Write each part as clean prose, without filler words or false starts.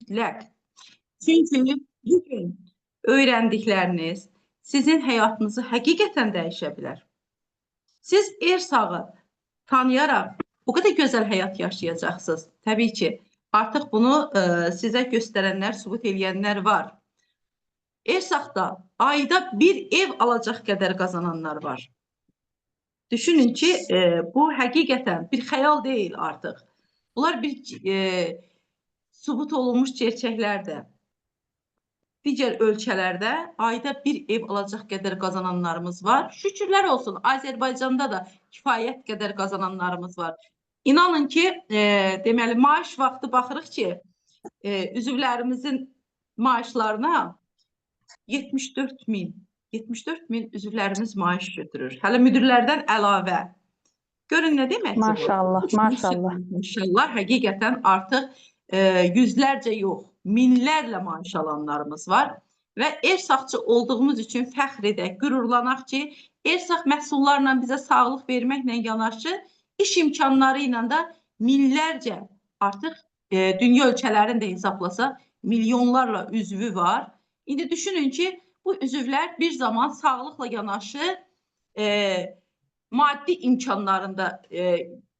Mütləq. Çünki bugün öyrəndikləriniz sizin həyatınızı həqiqətən dəyişə bilər. Siz Ersağı tanıyaraq o qədər gözəl həyat yaşayacaqsınız. Təbii ki, artıq bunu sizə göstərənlər, sübut eləyənlər var. Ersaqda ayda bir ev alacaq qədər qazananlar var. Düşünün ki, bu həqiqətən bir xəyal deyil artıq. Bunlar bir sübut olunmuş gerçəklərdir. Digər ölkələrdə ayda bir ev alacaq qədər qazananlarımız var. Şükürlər olsun, Azərbaycanda da kifayət qədər qazananlarımız var. İnanın ki, deməli maaş vaxtı baxırıq ki, üzvlərimizin maaşlarına 74 min, 74 min üzvlərimiz maaş götürür. Hələ müdirlərdən əlavə. Görün nə deməkdir bu? Maşallah, maşallah. Maşallah, həqiqətən artıq yüzlərcə yox, minlərlə maaş alanlarımız var və ersaqçı olduğumuz üçün fəxr edək, qürurlanaq ki, Ersaq məhsullarla bizə sağlıq verməklə yanaşı iş imkanları ilə də minlərcə artıq dünya ölkələrini də hesablasa milyonlarla üzvü var. İndi düşünün ki, bu üzvlər bir zaman sağlıqla yanaşı maddi imkanlarını da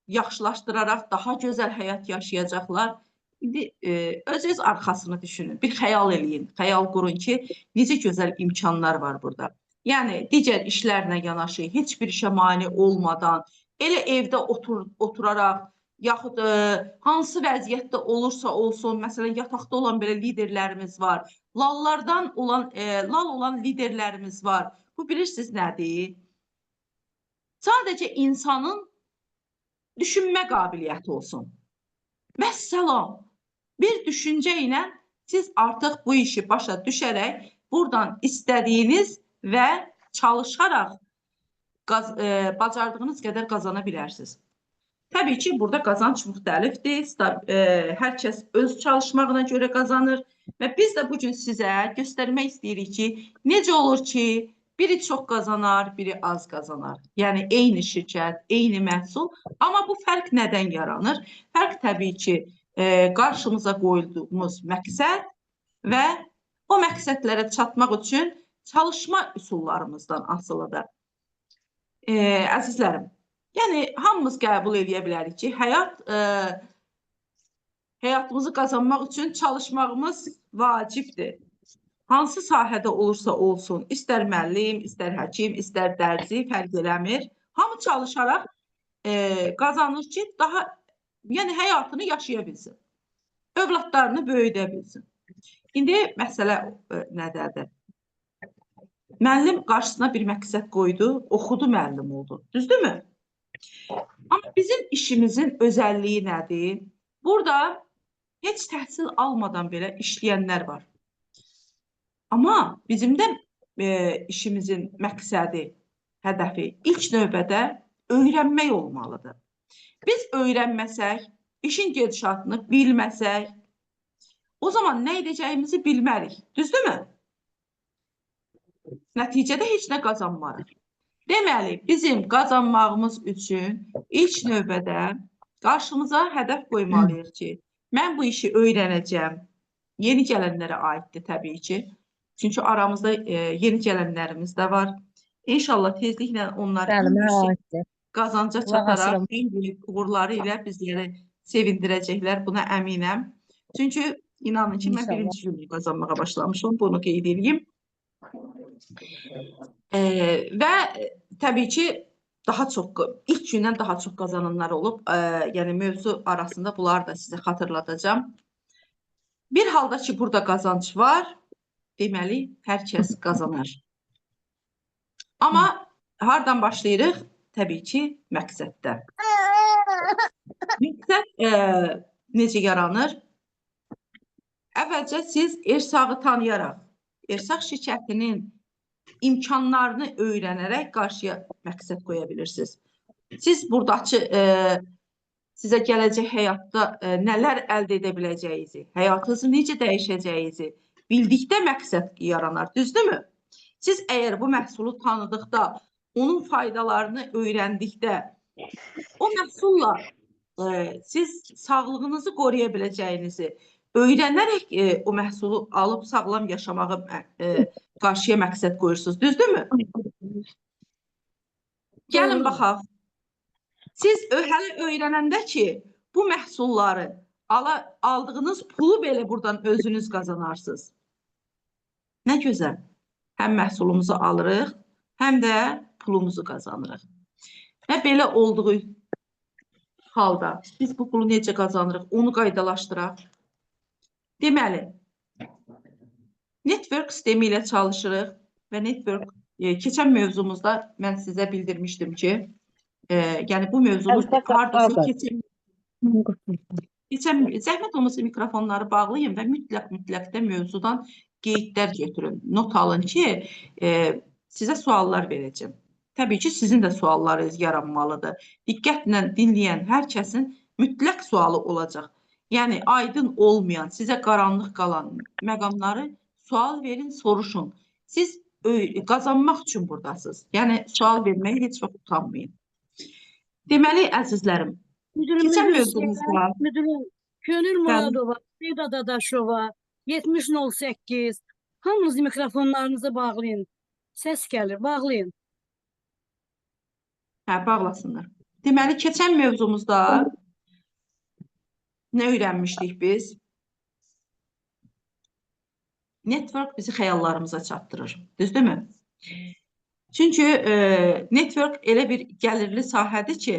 yaxşılaşdıraraq daha gözəl həyat yaşayacaqlar. İndi öz arxasını düşünün, bir xəyal eləyin, xəyal qurun ki, necə gözəl imkanlar var burada. Yəni digər işlərlə yanaşı, heç bir işə mane olmadan, elə evdə oturaraq, yaxud hansı vəziyyətdə olursa olsun, məsələn, yataqda olan belə liderlərimiz var, lallardan olan, lal olan liderlərimiz var. Bu bilirsiniz nədir? Sadəcə insanın düşünmə qabiliyyəti olsun. Vəssalam, bir düşüncə ilə siz artıq bu işi başa düşərək buradan istədiyiniz və çalışaraq bacardığınız qədər qazana bilərsiniz. Təbii ki, burada qazanc müxtəlifdir. Hər kəs öz çalışmağına görə qazanır və biz də bugün sizə göstərmək istəyirik ki, necə olur ki, biri çox qazanar, biri az qazanar. Yəni eyni şirkət, eyni məhsul, amma bu fərq nədən yaranır? Fərq təbii ki, qarşımıza qoyduğumuz məqsəd və o məqsədlərə çatmaq üçün çalışma üsullarımızdan asılıdır. Əzizlərim, yəni hamımız qəbul eləyə bilərik ki, həyatımızı qazanmaq üçün çalışmağımız vacibdir. Hansı sahədə olursa olsun, istər müəllim, istər həkim, istər dərzi, fərq eləmir. Hamı çalışaraq qazanır ki, daha, yəni həyatını yaşaya bilsin. Övladlarını böyüdə bilsin. İndi məsələ nədədir? Müəllim qarşısına bir məqsəd qoydu, oxudu, müəllim oldu. Düzdürmü? Amma bizim işimizin özəlliyi nədir? Burada heç təhsil almadan belə işləyənlər var. Amma bizim də işimizin məqsədi, hədəfi ilk növbədə öyrənmək olmalıdır. Biz öyrənməsək, işin gedişatını bilməsək, o zaman nə edəcəyimizi bilmərik. Düzdürmü? Nəticədə heç nə qazanmarıq. Deməli, bizim qazanmağımız üçün ilk növbədə qarşımıza hədəf qoymalıyıq ki, mən bu işi öyrənəcəm. Yeni gələnlərə aiddir təbii ki. Çünki aramızda yeni gələnlərimiz də var. İnşallah tezliklə onlar qazanca çataraq ən böyük uğurları ilə bizləri sevindirəcəklər. Buna əminəm. Çünki inanın ki, mən birinci gün qazanmağa başlamışam. Bunu qeyd edeyim. Və təbii ki, daha çox, ilk gündən daha çox qazananlar olub. Yəni mövzu arasında bunları da sizə xatırladacağam. Bir halda ki, burada qazanc var, deməli, hər kəs qazanar. Amma hardan başlayırıq? Təbii ki, məqsəddə. Məqsəd necə yaranır? Əvvəlcə siz Ersağı tanıyaraq, Ersaq şirkətinin imkanlarını öyrənərək qarşıya məqsəd qoya bilirsiniz. Siz buradakı sizə gələcək həyatda nələr əldə edə biləcəyinizi, həyatınızı necə dəyişəcəyinizi bildikdə məqsəd yaranar, düzdürmü? Siz əgər bu məhsulu tanıdıqda, onun faydalarını öyrəndikdə, o məhsulla siz sağlığınızı qoruya biləcəyinizi, Öyrənərək o məhsulu alıb sağlam yaşamağı qarşıya məqsəd qoyursunuz, düzdürmü? Gəlin baxaq. Siz hələ öyrənəndə ki, bu məhsulları aldığınız pulu belə buradan özünüz qazanarsınız. Nə gözəl. Həm məhsulumuzu alırıq, həm də pulumuzu qazanırıq. Və belə olduğu halda biz bu pulu necə qazanırıq, onu qaydalaşdıraq. Deməli, network sistemi ilə çalışırıq və network keçən mövzumuzda mən sizə bildirmişdim ki, yəni bu mövzumuz hardasa keçən zəhmət olmasa mikrofonları bağlayın və mütləq də mövzudan qeydlər götürün, not alın ki, sizə suallar verəcəm. Təbii ki, sizin də suallarınız yaranmalıdır. Diqqətlə dinləyən hər kəsin mütləq sualı olacaq. Yəni, aydın olmayan, sizə qaranlıq qalan məqamları sual verin, soruşun. Siz qazanmaq üçün buradasınız. Yəni, sual verməyə heç vaxt utanmayın. Deməli, əzizlərim, keçən mövzumuzda... Müdürüm, Könül Muradova, Seyda Dadaşova, 7008, hamınız mikrofonlarınızı bağlayın. Səs gəlir, bağlayın. Hə, bağlasınlar. Deməli, keçən mövzumuzda nə öyrənmişdik biz? Network bizi xəyallarımıza çatdırır. Düzdürmü? Çünki network elə bir gəlirli sahədir ki,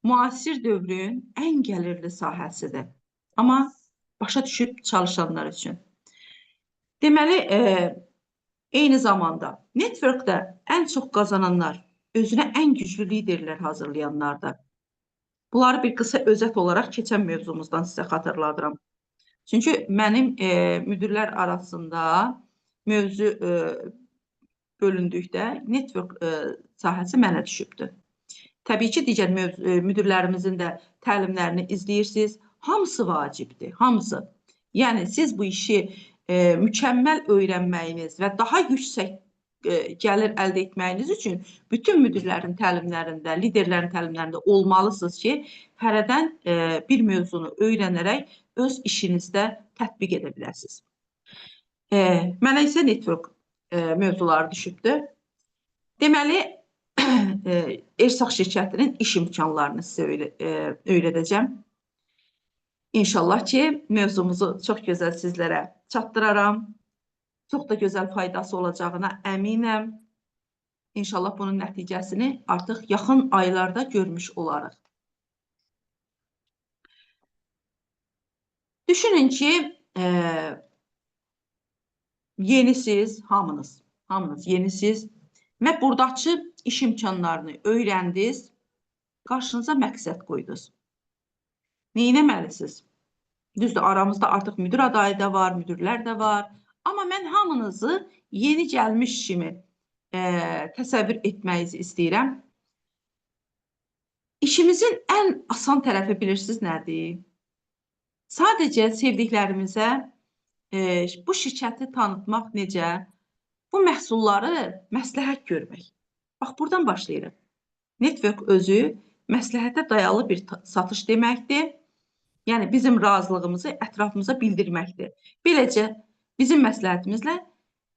müasir dövrün ən gəlirli sahəsidir. Amma başa düşüb çalışanlar üçün. Deməli, eyni zamanda networkdə ən çox qazananlar, özünə ən güclü liderlər hazırlayanlardır. Bunları bir qısa özət olaraq keçən mövzumuzdan sizə xatırladıram. Çünki mənim müdirlər arasında mövzu bölündükdə network sahəsi mənə düşübdür. Təbii ki, digər müdirlərimizin də təlimlərini izləyirsiniz. Hamısı vacibdir, hamısı. Yəni, siz bu işi mükəmməl öyrənməyiniz və daha yüksək gəlir əldə etməyiniz üçün bütün müdirlərin təlimlərində, liderlərin təlimlərində olmalısınız ki, hərədən bir mövzunu öyrənərək öz işinizdə tətbiq edə biləsiniz. Mənə isə network mövzuları düşübdür. Deməli, Ersaq şirkətinin iş imkanlarını sizə öyrədəcəm. İnşallah ki, mövzumuzu çox gözəl sizlərə çatdıraram. Çox da gözəl faydası olacağına əminəm. İnşallah bunun nəticəsini artıq yaxın aylarda görmüş olarıq. Düşünün ki, yenisiz, hamınız yenisiz və buradakı iş imkanlarını öyrəndiniz, qarşınıza məqsəd qoydunuz. Nə etməlisiniz? Düzdür, aramızda artıq müdir adayı da var, müdirlər də var. Amma mən hamınızı yeni gəlmiş kimi təsəvvür etməyinizi istəyirəm. İşimizin ən asan tərəfi bilirsiniz nədir? Sadəcə sevdiklərimizə bu şirkəti tanıtmaq necə? Bu məhsulları məsləhət görmək. Bax, buradan başlayırıq. Network özü məsləhətə dayalı bir satış deməkdir. Yəni, bizim razılığımızı ətrafımıza bildirməkdir. Beləcə, bizim məsləhətimizlə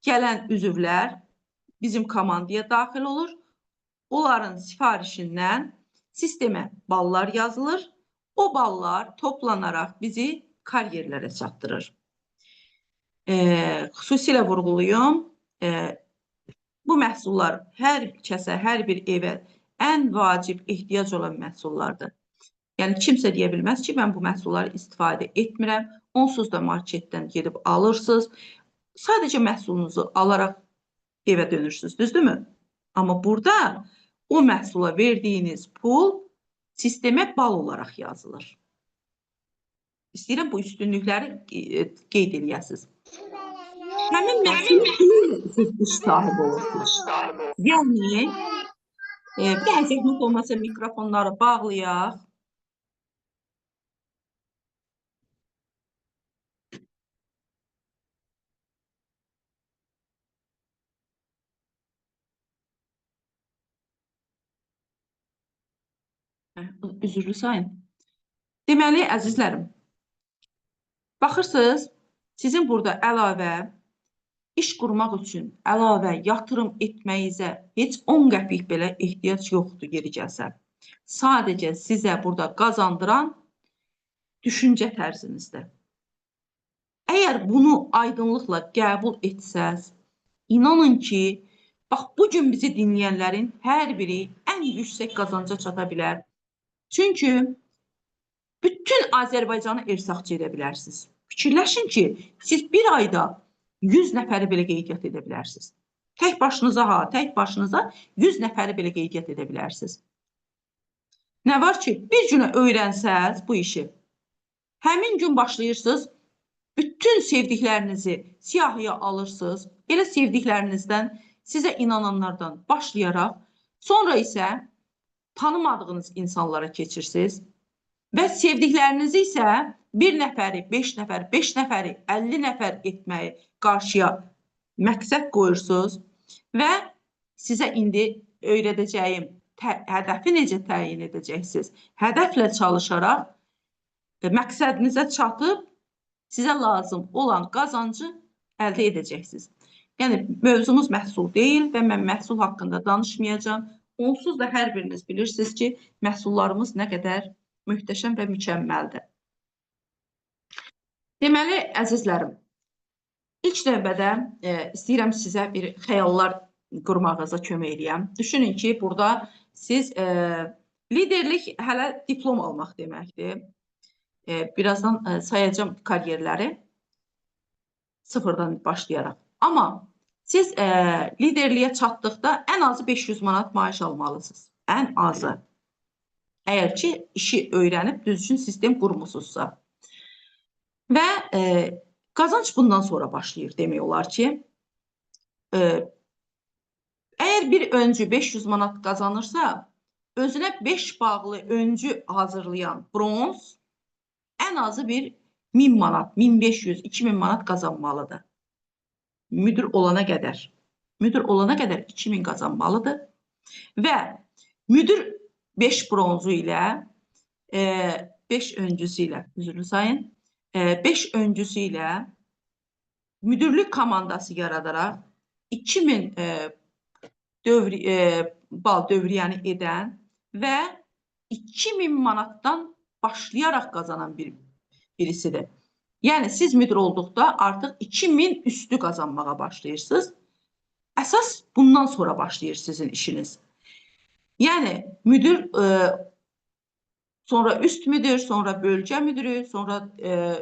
gələn üzvlər bizim komandaya daxil olur. Onların sifarişindən sistemə ballar yazılır. O ballar toplanaraq bizi karyerlərə çatdırır. Xüsusilə vurğuluyum, bu məhsullar hər kəsə, hər bir evə ən vacib ehtiyac olan məhsullardır. Yəni, kimsə deyə bilməz ki, mən bu məhsulları istifadə etmirəm. Onsuz da marketdən gedib alırsınız. Sadəcə məhsulunuzu alaraq evə dönürsünüz, düzdürmü? Amma burada o məhsula verdiyiniz pul sistemə bal olaraq yazılır. İstəyirəm bu üstünlükləri qeyd eləyəsiniz. Həmin məhsul siz iş sahibi olursunuz. Yəni, bir dənə zəhmət olmasa mikrofonları bağlayaq. Üzürlü sayın. Deməli, əzizlərim, Baxırsınız, sizin burada əlavə iş qurmaq üçün əlavə yatırım etməyinizə heç 10 qəpik belə ehtiyac yoxdur geri gəlsə. Sadəcə sizə burada qazandıran düşüncə tərzinizdir. Əgər bunu aydınlıqla qəbul etsəz, inanın ki, bax bu gün bizi dinləyənlərin hər biri ən yüksək qazanca çata bilər. Çünki bütün Azərbaycanı ersaqçı edə bilərsiniz. Fikirləşin ki, siz bir ayda 100 nəfəri belə qeydiyyat edə bilərsiniz. Tək başınıza ha, tək başınıza 100 nəfəri belə qeydiyyat edə bilərsiniz. Nə var ki, bir günə öyrənsəz bu işi, həmin gün başlayırsınız, bütün sevdiklərinizi siyahıya alırsınız. Elə sevdiklərinizdən, sizə inananlardan başlayaraq, sonra isə tanımadığınız insanlara keçirsiniz və sevdiklərinizi isə bir nəfəri, 5 nəfər, 5 nəfəri, 50 nəfər etməyi qarşıya məqsəd qoyursunuz və sizə indi öyrədəcəyim hədəfi necə təyin edəcəksiniz? Hədəflə çalışaraq məqsədinizə çatıb sizə lazım olan qazancı əldə edəcəksiniz. Yəni mövzumuz məhsul deyil və mən məhsul haqqında danışmayacağam. Onsuz da hər biriniz bilirsiniz ki, məhsullarımız nə qədər möhtəşəm və mükəmməldir. Deməli, əzizlərim, ilk növbədə istəyirəm sizə bir xəyallar qurmağınıza kömək eləyəm. Düşünün ki, burada siz liderlik hələ diplom almaq deməkdir. Birazdan sayacağım karyerləri sıfırdan başlayaraq. Amma siz liderliyə çatdıqda ən azı 500 manat maaş almalısınız. Ən azı. Əgər ki, işi öyrənib düzgün sistem qurmusunuzsa. Və qazanc bundan sonra başlayır demək olar ki. Əgər bir öncü 500 manat qazanırsa, özünə 5 bağlı öncü hazırlayan bronz ən azı bir 1000 manat, 1500, 2000 manat qazanmalıdır. Müdür olana qədər. Müdür olana qədər 2000 qazanmalıdır. Və müdür 5 bronzu ilə, 5 öncüsü ilə, üzrlü sayın, 5 öncüsü ilə müdürlük komandası yaradaraq 2000 bal dövriyyəni edən və 2000 manatdan başlayaraq qazanan birisidir. Yəni siz müdür olduqda artıq 2000 üstü qazanmağa başlayırsınız. Əsas bundan sonra başlayır sizin işiniz. Yəni müdür sonra üst müdür, sonra bölgə müdürü, sonra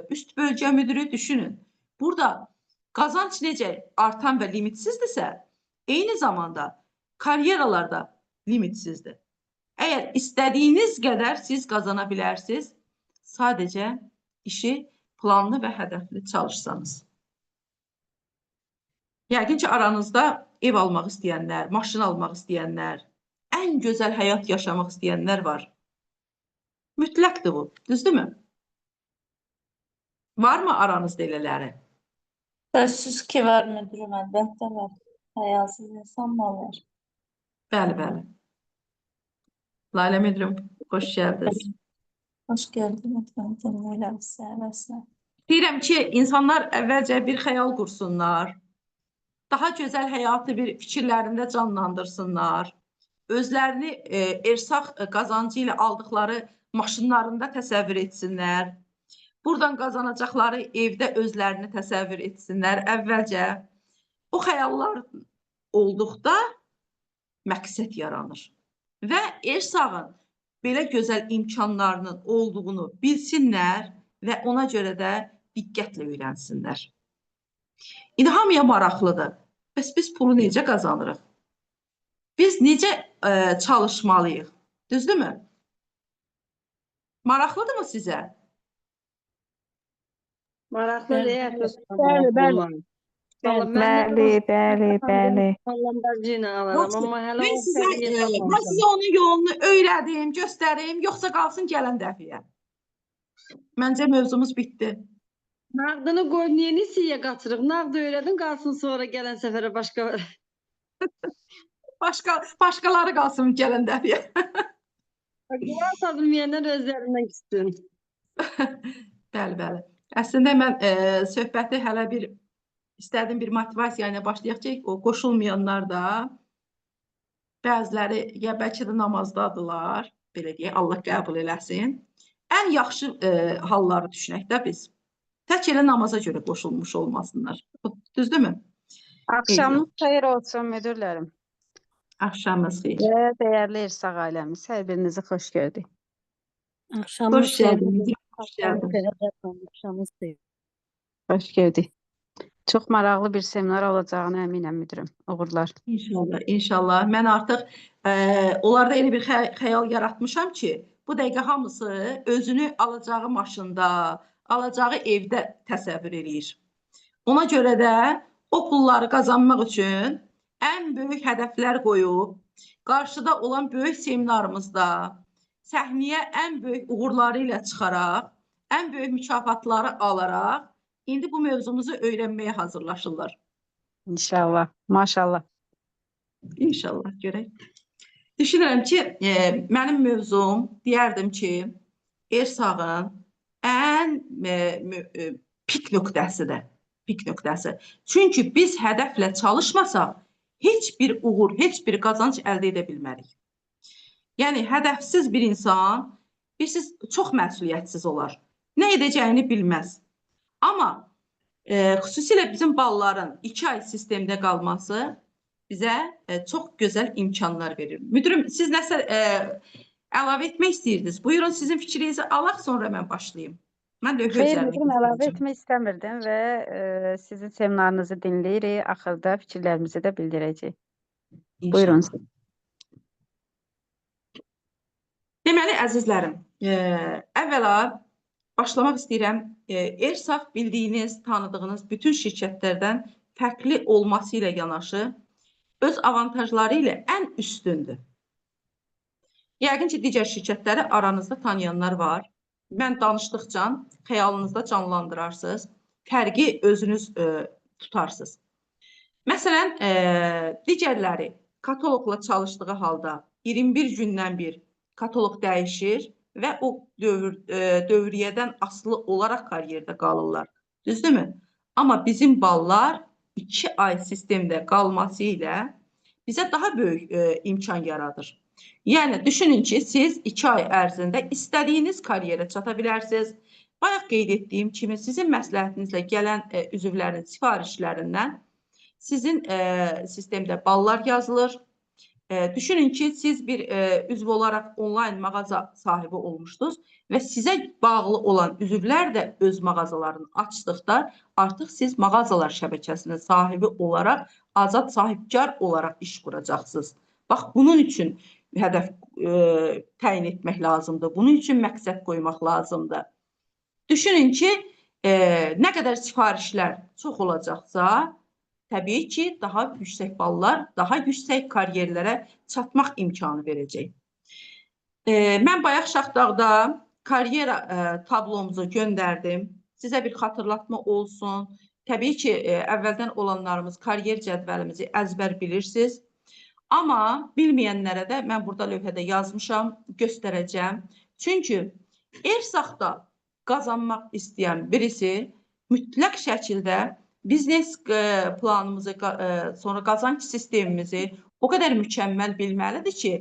üst bölgə müdürü düşünün. Burada qazanc necə artan və limitsizdirsə, eyni zamanda karyeralar da limitsizdir. Əgər istədiyiniz qədər siz qazana bilərsiniz, sadəcə işi planlı və hədəfli çalışsanız. Yəqin ki, aranızda ev almaq istəyənlər, maşın almaq istəyənlər, ən gözəl həyat yaşamaq istəyənlər var. Mütləqdir bu, düzdürmü? Varmı aranızda elələri? Sözsüz ki var müdürüm, əlbəttə var. Xəyalsız insan mı olar? Bəli, bəli. Lalə müdürüm, xoş gəldiniz. Hoş gördüm müdürüm, dinləyirəm sizə həvəslə. Deyirəm ki, insanlar əvvəlcə bir xəyal qursunlar. Daha gözəl həyatı bir fikirlərində canlandırsınlar. Özlərini ersaq qazancı ilə aldıqları maşınlarında təsəvvür etsinlər. Buradan qazanacaqları evdə özlərini təsəvvür etsinlər. Əvvəlcə o xəyallar olduqda məqsəd yaranır. Və ersağın belə gözəl imkanlarının olduğunu bilsinlər və ona görə də diqqətlə öyrənsinlər. İndi hamıya maraqlıdır. Bəs biz pulu necə qazanırıq? Biz necə çalışmalıyıq? Düzdürmü? Maraqlıdırmı sizə? Maraqlı deyil. Bəli, bəli. Bəli, bəli, bəli. Lamborghini alaram, amma hələ Mən o sizə, səviyyə mən sizə onun yolunu öyrədim, göstərim, yoxsa qalsın gələn dəfəyə. Məncə mövzumuz bitdi. Nağdını qoy, niyə nisiyə qaçırıq? Nağd öyrədim, qalsın sonra gələn səfərə başqa. Başqaları qalsın gələn dəfəyə. Qulaq asa bilməyənlər özlərindən küssün. Bəli, bəli. Əslində mən söhbəti hələ bir istədim bir motivasiya ilə başlayaq ki, o qoşulmayanlar da bəziləri ya bəlkə də namazdadırlar, belə deyək, Allah qəbul eləsin. Ən yaxşı halları düşünək də biz. Tək elə namaza görə qoşulmuş olmasınlar. Düzdürmü? Axşamınız xeyir olsun müdürlərim. Axşamınız xeyir. Və dəyərli Ersaq ailəmiz, hər birinizi xoş gördük. Axşamınız Xoş xeyir. gəldiniz. Xoş gəldin. Axşamınız xeyir. Xoş gördük. Çox maraqlı bir seminar olacağına əminəm müdürüm. Uğurlar. İnşallah, inşallah. Mən artıq onlarda elə bir xəyal yaratmışam ki, bu dəqiqə hamısı özünü alacağı maşında, alacağı evdə təsəvvür eləyir. Ona görə də o pulları qazanmaq üçün ən böyük hədəflər qoyub, qarşıda olan böyük seminarımızda səhnəyə ən böyük uğurları ilə çıxaraq, ən böyük mükafatları alaraq, indi bu mövzumuzu öyrənməyə hazırlaşırlar. İnşallah. Maşallah. İnşallah görək. Düşünürəm ki, mənim mövzum deyərdim ki, Ersağın ən pik nöqtəsidir. Pik nöqtəsi. Çünki biz hədəflə çalışmasaq, heç bir uğur, heç bir qazanc əldə edə bilmərik. Yəni hədəfsiz bir insan, bilirsiniz, çox məsuliyyətsiz olar. Nə edəcəyini bilməz. Amma xüsusilə bizim balların 2 ay sistemdə qalması bizə çox gözəl imkanlar verir. Müdürüm, siz nəsə əlavə etmək istəyirdiniz? Buyurun, sizin fikrinizi alaq, sonra mən başlayım. Mən lövhə Xeyr, üzərində müdürüm, əlavə göstərəcəm. etmək istəmirdim və sizin seminarınızı dinləyirik. Axırda fikirlərimizi də bildirəcəyik. Buyurun. İnşallah. Deməli, əzizlərim, əvvəla başlamaq istəyirəm. Ersaq bildiyiniz, tanıdığınız bütün şirkətlərdən fərqli olması ilə yanaşı öz avantajları ilə ən üstündür. Yəqin ki, digər şirkətləri aranızda tanıyanlar var. Mən danışdıqca xəyalınızda canlandırarsınız. Fərqi özünüz tutarsınız. Məsələn, digərləri kataloqla çalışdığı halda 21 gündən bir kataloq dəyişir və o dövriyyədən asılı olaraq karyerdə qalırlar. Düzdürmü? Amma bizim ballar 2 ay sistemdə qalması ilə bizə daha böyük imkan yaradır. Yəni düşünün ki, siz 2 ay ərzində istədiyiniz karyerə çata bilərsiniz. Bayaq qeyd etdiyim kimi sizin məsləhətinizlə gələn üzvlərin sifarişlərindən sizin sistemdə ballar yazılır. Düşünün ki, siz bir üzv olaraq onlayn mağaza sahibi olmuşdunuz və sizə bağlı olan üzvlər də öz mağazalarını açdıqda artıq siz mağazalar şəbəkəsinin sahibi olaraq, azad sahibkar olaraq iş quracaqsınız. Bax, bunun üçün hədəf təyin etmək lazımdır. Bunun üçün məqsəd qoymaq lazımdır. Düşünün ki, nə qədər sifarişlər çox olacaqsa, təbii ki, daha yüksək ballar, daha yüksək karyerlərə çatmaq imkanı verəcək. Mən bayaq Şaxdağda karyera tablomuzu göndərdim. Sizə bir xatırlatma olsun. Təbii ki, əvvəldən olanlarımız karyer cədvəlimizi əzbər bilirsiniz. Amma bilməyənlərə də mən burada lövhədə yazmışam, göstərəcəm. Çünki Ersaqda qazanmaq istəyən birisi mütləq şəkildə biznes planımızı, sonra qazanc sistemimizi o qədər mükəmməl bilməlidir ki,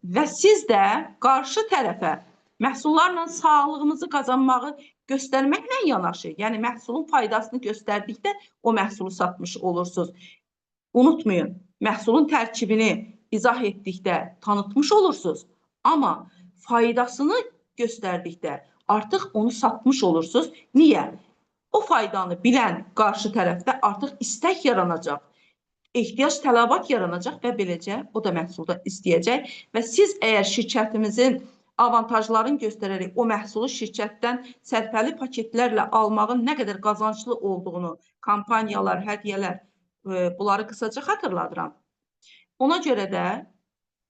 və siz də qarşı tərəfə məhsullarla sağlığınızı qazanmağı göstərməklə yanaşı, yəni məhsulun faydasını göstərdikdə o məhsulu satmış olursunuz. Unutmayın, məhsulun tərkibini izah etdikdə tanıtmış olursunuz, amma faydasını göstərdikdə artıq onu satmış olursunuz. Niyə? O faydanı bilən qarşı tərəfdə artıq istək yaranacaq, ehtiyac, tələbat yaranacaq və beləcə o da məhsulda istəyəcək və siz əgər şirkətimizin avantajlarını göstərərək o məhsulu şirkətdən sərfəli paketlərlə almağın nə qədər qazanclı olduğunu, kampaniyalar, hədiyyələr, bunları qısaca xatırladıram. Ona görə də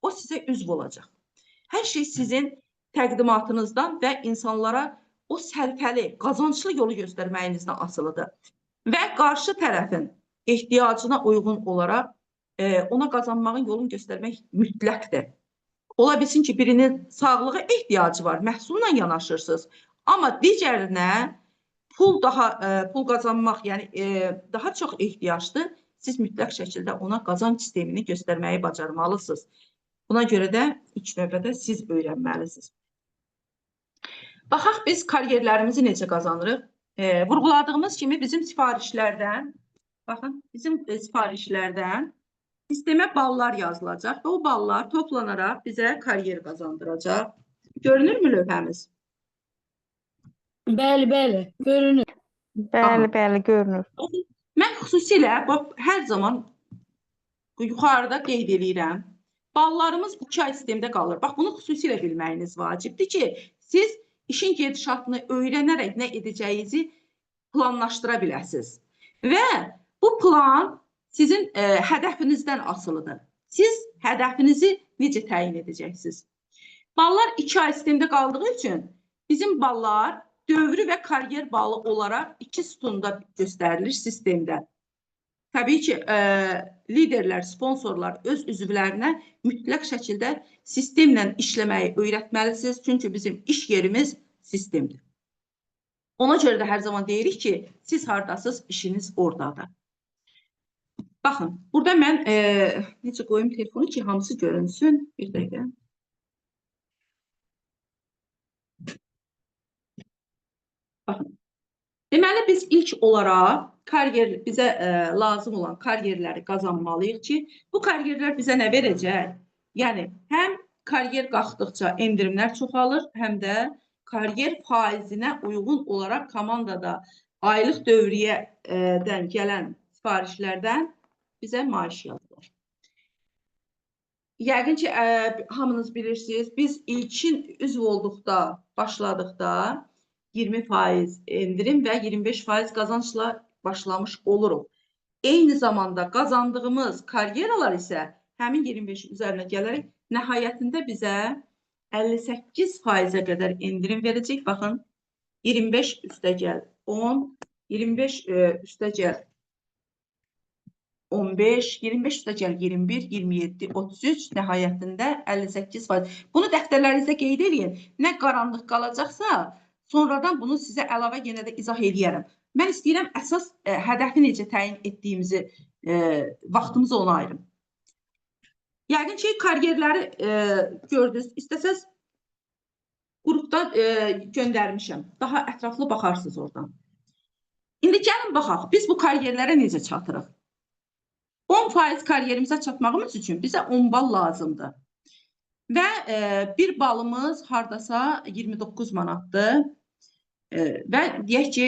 o sizə üzv olacaq. Hər şey sizin təqdimatınızdan və insanlara o sərfəli, qazanclı yolu göstərməyinizdən asılıdır. Və qarşı tərəfin ehtiyacına uyğun olaraq ona qazanmağın yolunu göstərmək mütləqdir. Ola bilsin ki, birinin sağlığa ehtiyacı var, məhsulla yanaşırsınız. Amma digərinə Pul daha pul qazanmaq, yəni daha çox ehtiyacdır. Siz mütləq şəkildə ona qazanc sistemini göstərməyi bacarmalısınız. Buna görə də ilk növbədə siz öyrənməlisiniz. Baxaq biz karyerlərimizi necə qazanırıq? Vurğuladığımız kimi bizim sifarişlərdən, baxın, bizim sifarişlərdən sistemə ballar yazılacaq və o ballar toplanaraq bizə karyer qazandıracaq. Görünürmü lövhəmiz? Bəli, bəli, görünür. Bəli, bəli, görünür. Mən xüsusilə bax, hər zaman yuxarıda qeyd eləyirəm. Ballarımız 2 ay sistemdə qalır. Bax, bunu xüsusilə bilməyiniz vacibdir ki, siz işin gedişatını öyrənərək nə edəcəyinizi planlaşdıra biləsiniz. Və bu plan sizin hədəfinizdən asılıdır. Siz hədəfinizi necə təyin edəcəksiniz? Ballar 2 ay sistemdə qaldığı üçün bizim ballar dövrü və karyer balı olaraq 2 sütunda göstərilir sistemdə. Təbii ki, liderlər, sponsorlar öz üzvlərinə mütləq şəkildə sistemlə işləməyi öyrətməlisiniz. Çünki bizim iş yerimiz sistemdir. Ona görə də hər zaman deyirik ki, siz hardasınız, işiniz oradadır. Baxın, burada mən necə qoyum telefonu ki, hamısı görünsün. Bir dəqiqə. Baxın. Deməli, biz ilk olaraq karyer, bizə lazım olan karyerləri qazanmalıyıq ki, bu karyerlər bizə nə verəcək? Yəni, həm karyer qalxdıqca endirimlər çoxalır, həm də karyer faizinə uyğun olaraq komandada aylıq dövriyyədən gələn sifarişlərdən bizə maaş yazılır. Yəqin ki, hamınız bilirsiniz, biz ilkin üzv olduqda, başladıqda 20% endirim və 25% qazancla başlamış oluruq. Eyni zamanda qazandığımız karyeralar isə həmin 25 üzərinə gələrək nəhayətində bizə 58%-ə qədər endirim verəcək. Baxın, 25 üstə gəl 10, 25 üstə gəl 15, 25 üstə gəl 21, 27, 33, nəhayətində 58%. Bunu dəftərlərinizdə qeyd eləyin. Nə qaranlıq qalacaqsa, sonradan bunu sizə əlavə yenə də izah eləyərəm. Mən istəyirəm əsas hədəfi necə təyin etdiyimizi, vaxtımızı ona ayırım. Yəqin ki, karyerləri gördünüz. İstəsəz qrupda göndərmişəm. Daha ətraflı baxarsınız oradan. İndi gəlin baxaq, biz bu karyerlərə necə çatırıq? 10% karyerimizə çatmağımız üçün bizə 10 bal lazımdır. Və bir balımız hardasa 29 manatdır. Və deyək ki,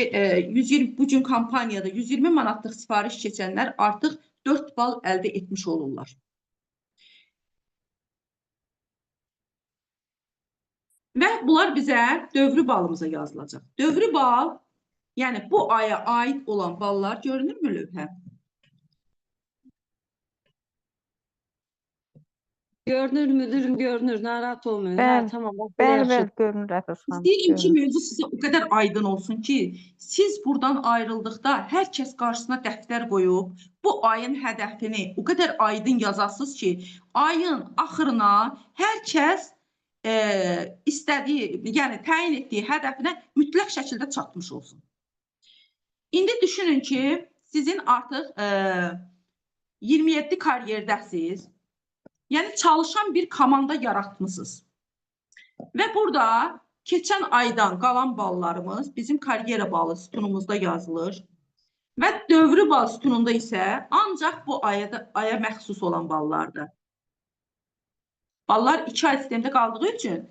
120, bugün kampaniyada 120 manatlıq sifariş keçənlər artıq 4 bal əldə etmiş olurlar. Və bunlar bizə dövrü balımıza yazılacaq. Dövrü bal, yəni bu aya aid olan ballar görünürmü lövhə? Görünür müdürüm, görünür. Narahat olmayın. Ha, Bəli, tamam, bak, belə bəli, yaxşı. bəli, görünür Əfəz xanım, İstəyirəm ki, görünür. mövzu sizə o qədər aydın olsun ki, siz buradan ayrıldıqda hər kəs qarşısına dəftər qoyub, bu ayın hədəfini o qədər aydın yazasınız ki, ayın axırına hər kəs istədiyi, yəni təyin etdiyi hədəfinə mütləq şəkildə çatmış olsun. İndi düşünün ki, sizin artıq 27 karyerdəsiniz. Yəni çalışan bir komanda yaratmısınız. Və burada keçən aydan qalan ballarımız bizim karyera balı sütunumuzda yazılır. Və dövrü bal sütununda isə ancaq bu aya məxsus olan ballardır. Ballar 2 ay sistemdə qaldığı üçün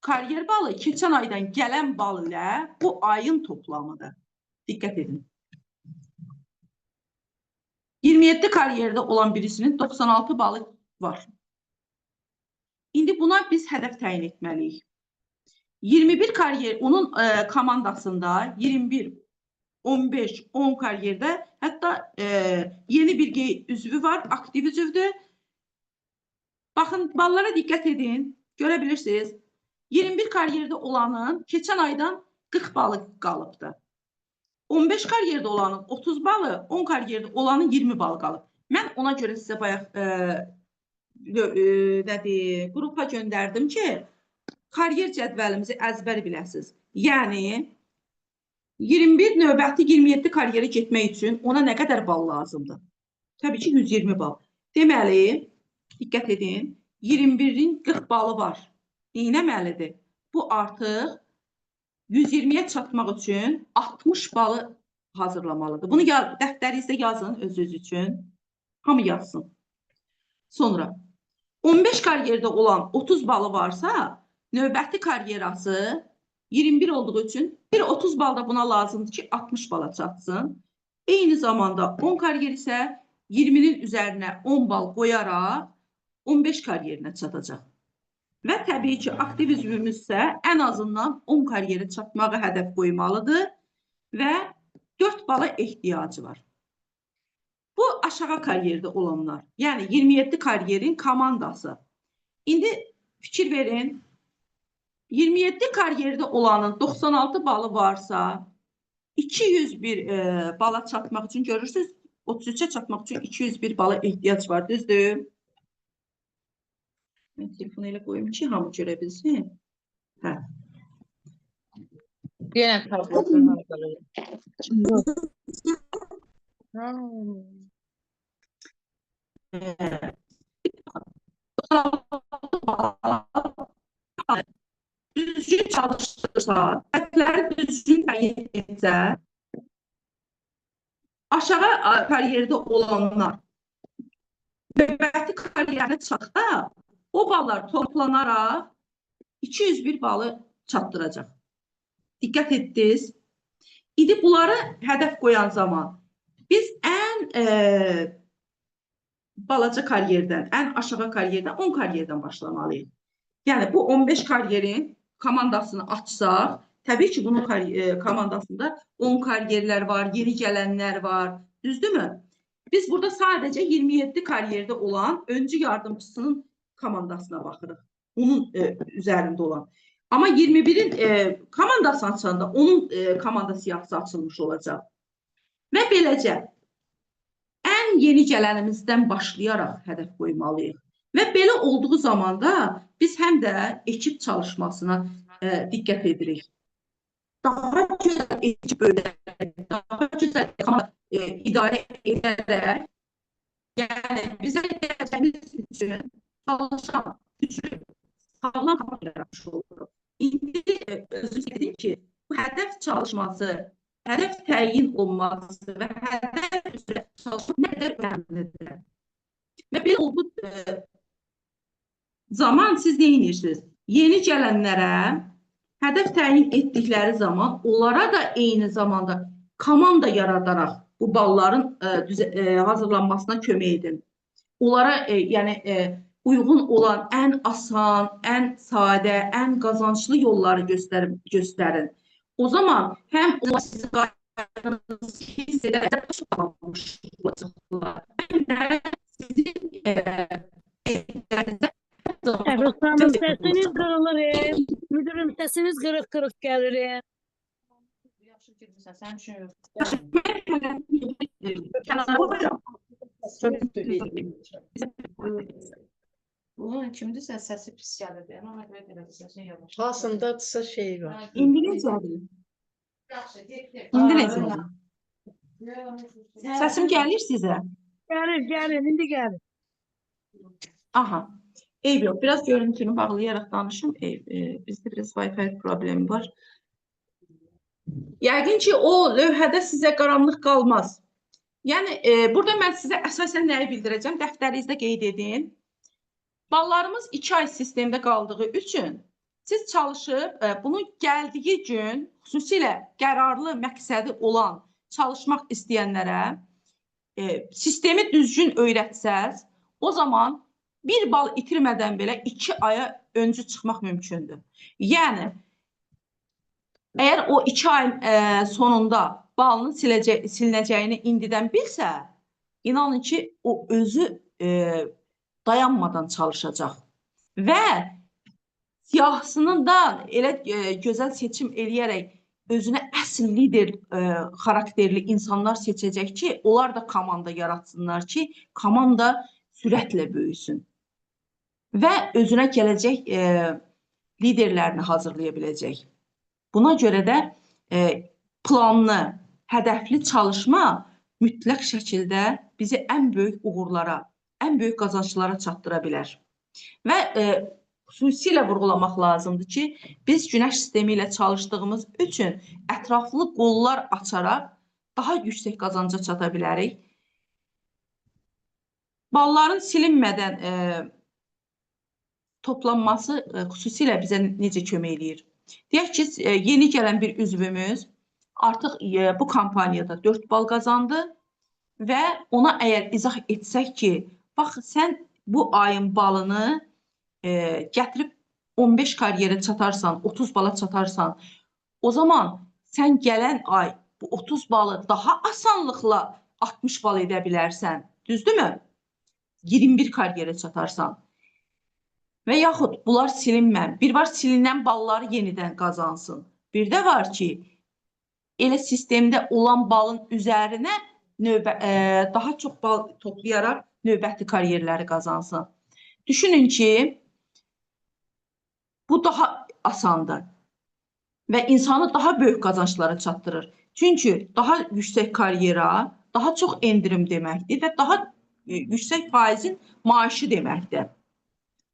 karyer balı keçən aydan gələn bal ilə bu ayın toplamıdır. Diqqət edin. 27 karyerdə olan birisinin 96 balı var. İndi buna biz hədəf təyin etməliyik. 21 karyer, onun komandasında 21, 15, 10 karyerdə, hətta yeni bir üzvü var, aktiv üzvdür. Baxın, ballara diqqət edin, görə bilirsiniz. 21 karyerdə olanın keçən aydan 40 balı qalıbdır. 15 karyerdə olanın 30 balı, 10 karyerdə olanın 20 balı qalıb. Mən ona görə sizə bayaq qrupa göndərdim ki, karyer cədvəlimizi əzbər biləsiniz. Yəni, 21 növbəti 27 karyerə getmək üçün ona nə qədər bal lazımdır? Təbii ki, 120 bal. Deməli, diqqət edin, 21-in 40 balı var. Neynəməlidir? Bu artıq 120-yə çatmaq üçün 60 balı hazırlamalıdır. Bunu dəftərinizdə yazın özünüz üçün. Hamı yazsın. Sonra 15 karyerdə olan 30 balı varsa, növbəti karyerası 21 olduğu üçün bir 30 bal da buna lazımdır ki, 60 bala çatsın. Eyni zamanda 10 karyer isə 20-nin üzərinə 10 bal qoyaraq 15 karyerinə çatacaq. Və təbii ki, aktiv üzvümüz isə ən azından 10 karyerə çatmağı hədəf qoymalıdır və 4 bala ehtiyacı var. Bu aşağı karyerdə olanlar, yəni 27 karyerin komandası. İndi fikir verin, 27 karyerdə olanın 96 balı varsa, 201 bala çatmaq üçün görürsünüz, 33-ə çatmaq üçün 201 bala ehtiyac var, düzdür? Mən telefonu elə qoyum ki, hamı görə bilsin. Hə. Yenə tablosunu hazırlayın. Düzgün çalışdırsa, hədləri düzgün təyin etsə, aşağı karyerdə olanlar növbəti karyerinə çatsa, o ballar toplanaraq 201 balı çatdıracaq. Diqqət etdiniz. İndi bunları hədəf qoyan zaman biz ən balaca karyerdən, ən aşağı karyerdən, 10 karyerdən başlamalıyıq. Yəni bu 15 karyerin komandasını açsaq, təbii ki, bunun komandasında 10 karyerlər var, yeni gələnlər var, düzdürmü? Biz burada sadəcə 27 karyerdə olan öncü yardımçısının komandasına baxırıq. Onun üzərində olan. Amma 21-in komandası açanda onun komanda siyahısı açılmış olacaq. Və beləcə ən yeni gələnimizdən başlayaraq hədəf qoymalıyıq. Və belə olduğu zaman da biz həm də ekip çalışmasına diqqət edirik. Daha gözəl ekip öyrənərək, daha gözəl komanda idarə edərək, yəni bizə gələcəyimiz üçün çalışan, güclü, sağlam komanda yaratmış oluruq. İndi özünüz dedin ki, bu hədəf çalışması, hədəf təyin olunması və hədəf üzrə çalışmaq nə qədər önəmlidir. Və belə olduğu zaman siz nə edirsiniz? Yeni gələnlərə hədəf təyin etdikləri zaman onlara da eyni zamanda komanda yaradaraq bu balların hazırlanmasına kömək edin. Onlara uyğun olan ən asan, ən sadə, ən qazanclı yolları göstərin. O zaman həm onlar sizin qayğınızı hiss edərək olacaqlar, həm də sizin evlərinizə Əfruz xanım, səsiniz qırılır. Müdürüm, səsiniz qırıq-qırıq gəlir. Yaxşı girmirsən, sənin üçün yox. Bunun kimdirsə səsi pis gəlir. Ona görə belə səsin yavaş. Hasındadırsa şey var. İndi necədir? Yaxşı, getdi. İndi necədir? Səsim gəlir sizə? Gəlir, gəlir, indi gəlir. Aha. Eyb yox. Biraz görüntünü bağlayaraq danışım. Bizdə biraz Wi-Fi problemi var. Yəqin ki, o lövhədə sizə qaranlıq qalmaz. Yəni, burada mən sizə əsasən nəyi bildirəcəm? Dəftərinizdə qeyd edin. Ballarımız 2 ay sistemdə qaldığı üçün siz çalışıb bunun gəldiyi gün xüsusilə qərarlı məqsədi olan çalışmaq istəyənlərə sistemi düzgün öyrətsəz, o zaman bir bal itirmədən belə 2 aya öncü çıxmaq mümkündür. Yəni, əgər o 2 ayın sonunda balının silinəcəyini indidən bilsə, inanın ki, o özü dayanmadan çalışacaq. Və siyahısını da elə gözəl seçim eləyərək özünə əsl lider xarakterli insanlar seçəcək ki, onlar da komanda yaratsınlar ki, komanda sürətlə böyüsün və özünə gələcək liderlərini hazırlaya biləcək. Buna görə də Planlı, hədəfli çalışma mütləq şəkildə bizi ən böyük uğurlara, ən böyük qazanclara çatdıra bilər. Və xüsusilə vurğulamaq lazımdır ki, biz günəş sistemi ilə çalışdığımız üçün ətraflı qollar açaraq daha yüksək qazanca çata bilərik. Balların silinmədən toplanması xüsusilə bizə necə kömək eləyir? Deyək ki, yeni gələn bir üzvümüz artıq bu kampaniyada 4 bal qazandı və ona əgər izah etsək ki, bax sən bu ayın balını gətirib 15 karyerə çatarsan, 30 bala çatarsan, o zaman sən gələn ay bu 30 balı daha asanlıqla 60 bal edə bilərsən. Düzdürmü? 21 karyerə çatarsan. Və yaxud bunlar silinmən. Bir var silinən balları yenidən qazansın. Bir də var ki, elə sistemdə olan balın üzərinə daha çox bal toplayaraq növbəti karyerləri qazansın. Düşünün ki, bu daha asandır və insanı daha böyük qazanclara çatdırır. Çünki daha yüksək karyera, daha çox endirim deməkdir və daha yüksək faizin maaşı deməkdir.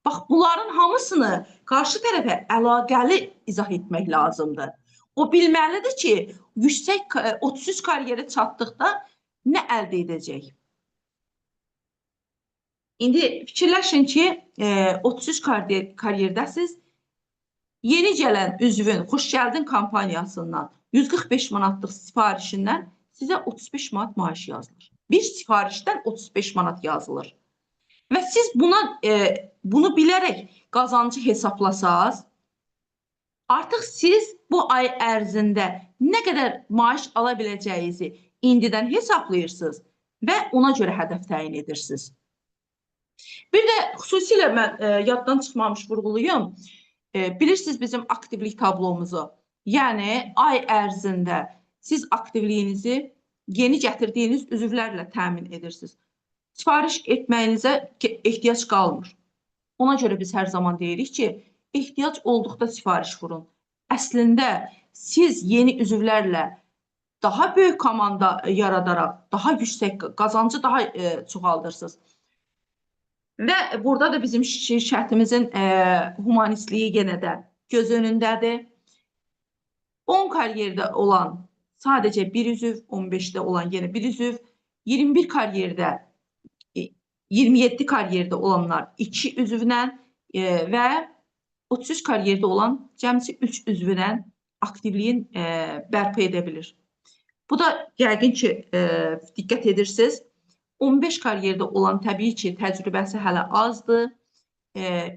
Bax, bunların hamısını qarşı tərəfə əlaqəli izah etmək lazımdır. O bilməlidir ki, yüksək 33 karyerə çatdıqda nə əldə edəcək? İndi fikirləşin ki, 33 karyerdəsiz, yeni gələn üzvün Xoş Gəldin kampaniyasından 145 manatlıq sifarişindən sizə 35 manat maaş yazılır. Bir sifarişdən 35 manat yazılır. Və siz buna bunu bilərək qazancı hesablasaz, artıq siz bu ay ərzində nə qədər maaş ala biləcəyinizi indidən hesablayırsınız və ona görə hədəf təyin edirsiniz. Bir də xüsusilə mən yaddan çıxmamış vurğulayım. Bilirsiniz bizim aktivlik tablomuzu. Yəni ay ərzində siz aktivliyinizi yeni gətirdiyiniz üzvlərlə təmin edirsiniz. Sifariş etməyinizə ehtiyac qalmır. Ona görə biz hər zaman deyirik ki, ehtiyac olduqda sifariş vurun. Əslində siz yeni üzvlərlə daha böyük komanda yaradaraq daha yüksək qazancı daha çoxaldırsınız. Və burada da bizim şirkətimizin humanistliyi yenə də göz önündədir. 10 karyerdə olan sadəcə bir üzv, 15-də olan yenə bir üzv, 21 karyerdə, 27 karyerdə olanlar 2 üzvlə və 33 karyerdə olan cəmsi 3 üzvlə aktivliyin bərpa edə bilir. Bu da yəqin ki, diqqət edirsiniz. 15 karyerdə olan təbii ki, təcrübəsi hələ azdır,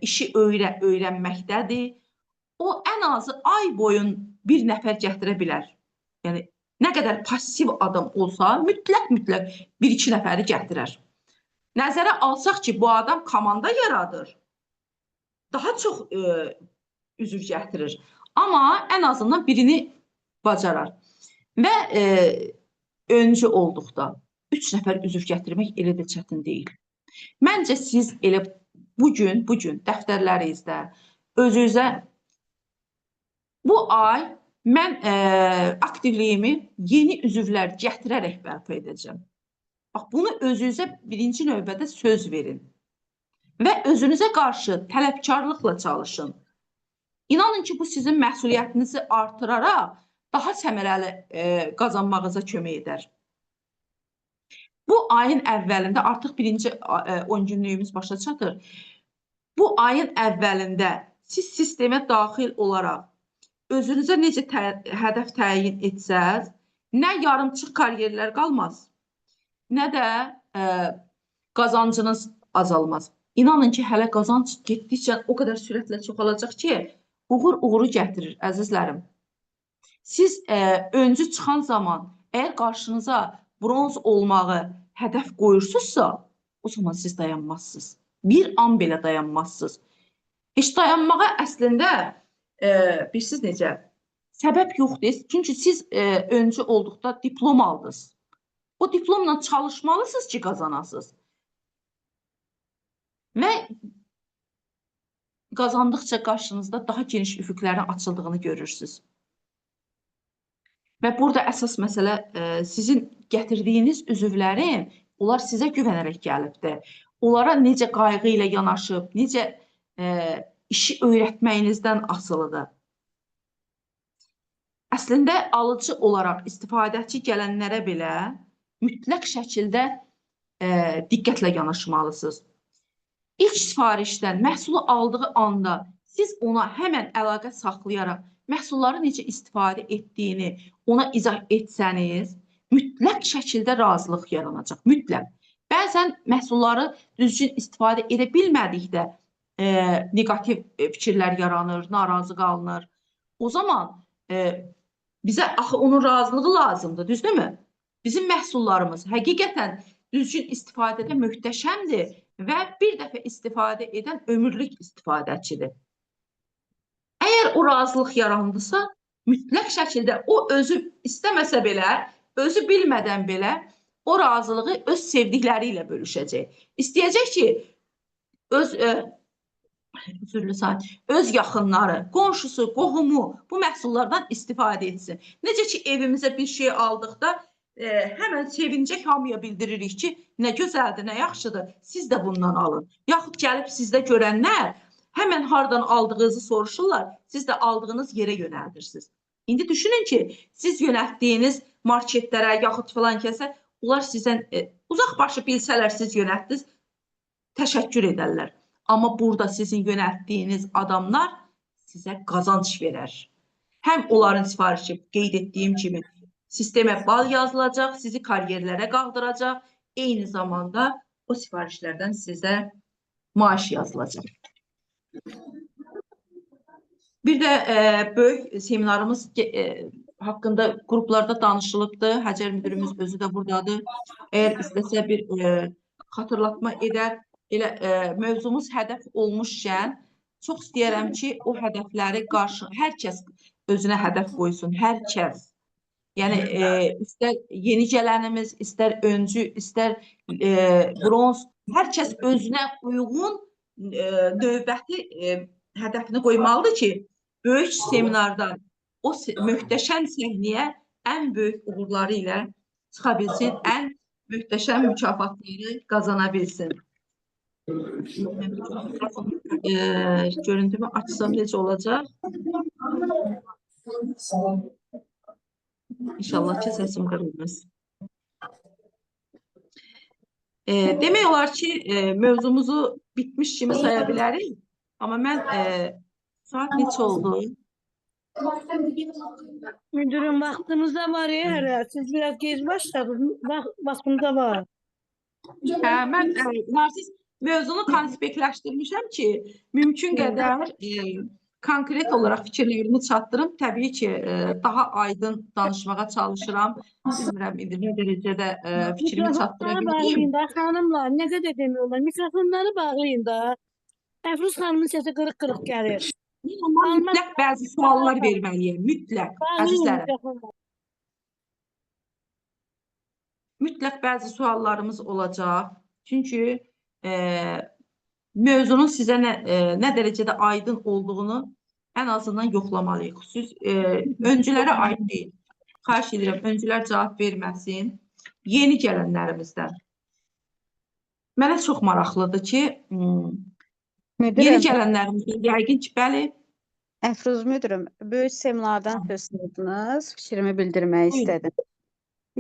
işi öyrənməkdədir. O ən azı ay boyun bir nəfər gətirə bilər. Yəni, nə qədər pasiv adam olsa, mütləq bir-iki nəfəri gətirər. Nəzərə alsaq ki, bu adam komanda yaradır, daha çox üzv gətirir. Amma ən azından birini bacarar. Və öncü olduqda 3 nəfər üzv gətirmək elə də çətin deyil. Məncə siz elə bugün dəftərlərinizdə özünüzə bu ay mən aktivliyimi yeni üzvlər gətirərək bərpa edəcəm. Bax, bunu özünüzə birinci növbədə söz verin və özünüzə qarşı tələbkarlıqla çalışın. İnanın ki, bu sizin məsuliyyətinizi artıraraq daha səmərəli qazanmağınıza kömək edər. Bu ayın əvvəlində artıq birinci 10 günlüyümüz başa çatır. Bu ayın əvvəlində siz sistemə daxil olaraq özünüzə necə hədəf təyin etsəz, nə yarımçıq karyerlər qalmaz, nə də qazancınız azalmaz. İnanın ki, hələ qazanc getdikcə o qədər sürətlə çoxalacaq ki, uğur uğuru gətirir, əzizlərim. Siz öncü çıxan zaman əgər qarşınıza bronz olmağı hədəf qoyursunuzsa, o zaman siz dayanmazsınız. Bir an belə dayanmazsınız. Heç dayanmağa əslində bilirsiniz necə? Səbəb yoxdur. Çünki siz öncü olduqda diplom aldınız. O diplomla çalışmalısınız ki, qazanasınız. Və qazandıqca qarşınızda daha geniş üfüqlərin açıldığını görürsünüz. Və burada əsas məsələ sizin gətirdiyiniz üzvlərin, onlar sizə güvənərək gəlibdir. Onlara necə qayğı ilə yanaşıb, necə işi öyrətməyinizdən asılıdır. Əslində alıcı olaraq istifadəçi gələnlərə belə mütləq şəkildə diqqətlə yanaşmalısınız. İlk sifarişdən məhsulu aldığı anda siz ona həmən əlaqə saxlayaraq məhsulları necə istifadə etdiyini ona izah etsəniz, mütləq şəkildə razılıq yaranacaq. Mütləq. Bəzən məhsulları düzgün istifadə edə bilmədikdə neqativ fikirlər yaranır, narazı qalınır. O zaman bizə axı onun razılığı lazımdır, düzdürmü? Bizim məhsullarımız həqiqətən düzgün istifadədə möhtəşəmdir və bir dəfə istifadə edən ömürlük istifadəçidir. Əgər o razılıq yarandısa, mütləq şəkildə o özü istəməsə belə, özü bilmədən belə o razılığı öz sevdikləri ilə bölüşəcək. İstəyəcək ki, öz yaxınları, qonşusu, qohumu bu məhsullardan istifadə etsin. Necə ki, evimizə bir şey aldıqda həmən sevincək hamıya bildiririk ki, nə gözəldir, nə yaxşıdır, siz də bundan alın. Yaxud gəlib sizdə görənlər həmən hardan aldığınızı soruşurlar, siz də aldığınız yerə yönəldirsiniz. İndi düşünün ki, siz yönəltdiyiniz marketlərə, yaxud filan kəsə, onlar sizdən uzaq başı bilsələr siz yönəltdiniz, təşəkkür edərlər. Amma burada sizin yönəltdiyiniz adamlar sizə qazanc verər. Həm onların sifarişi qeyd etdiyim kimi sistemə bal yazılacaq, sizi karyerlərə qaldıracaq, eyni zamanda o sifarişlərdən sizə maaş yazılacaq. Bir də böyük seminarımız haqqında qruplarda danışılıbdır. Həcər müdürümüz özü də buradadır. Əgər istəsə bir xatırlatma edər. Elə mövzumuz hədəf olmuşkən çox istəyirəm ki, o hədəfləri qarşı hər kəs özünə hədəf qoysun, hər kəs. Yəni istər yeni gələnimiz, istər öncü, istər bronz, hər kəs özünə uyğun növbəti hədəfini qoymalıdır ki, böyük seminardan o möhtəşəm səhnəyə ən böyük uğurları ilə çıxa bilsin, ən möhtəşəm mükafatları qazana bilsin. Görüntümü açsam necə olacaq? İnşallah ki, səsim qırılmaz. Demək olar ki, mövzumuzu bitmiş kimi saya bilərik. Amma mən saat neçə oldu? Müdürüm vaxtımız da var ya hələ. Siz biraz gec başladınız. Vaxtımız da var. Mən Narsis mövzunu konspektləşdirmişəm ki, mümkün qədər konkret olaraq fikirlərimi çatdırım. Təbii ki, daha aydın danışmağa çalışıram. Bilmirəm indi nə dərəcədə fikrimi çatdıra Mikrofonları bildim. bağlayın da xanımlar, nə qədər demək olar. Mikrofonları bağlayın da. Əfruz xanımın səsi qırıq-qırıq gəlir. Amma mütləq bəzi suallar verməliyəm. Mütləq, əzizlərim. Mütləq bəzi suallarımız olacaq. Çünki mövzunun sizə nə dərəcədə aydın olduğunu ən azından yoxlamalıyıq. Xüsusi öncülərə aid deyil. Xahiş edirəm, öncülər cavab verməsin. Yeni gələnlərimizdən. Mənə çox maraqlıdır ki, yeni gələnlərimizdən yəqin ki, bəli. Əfruz müdürüm, böyük seminardan söz çıxardınız. Fikrimi bildirmək istədim.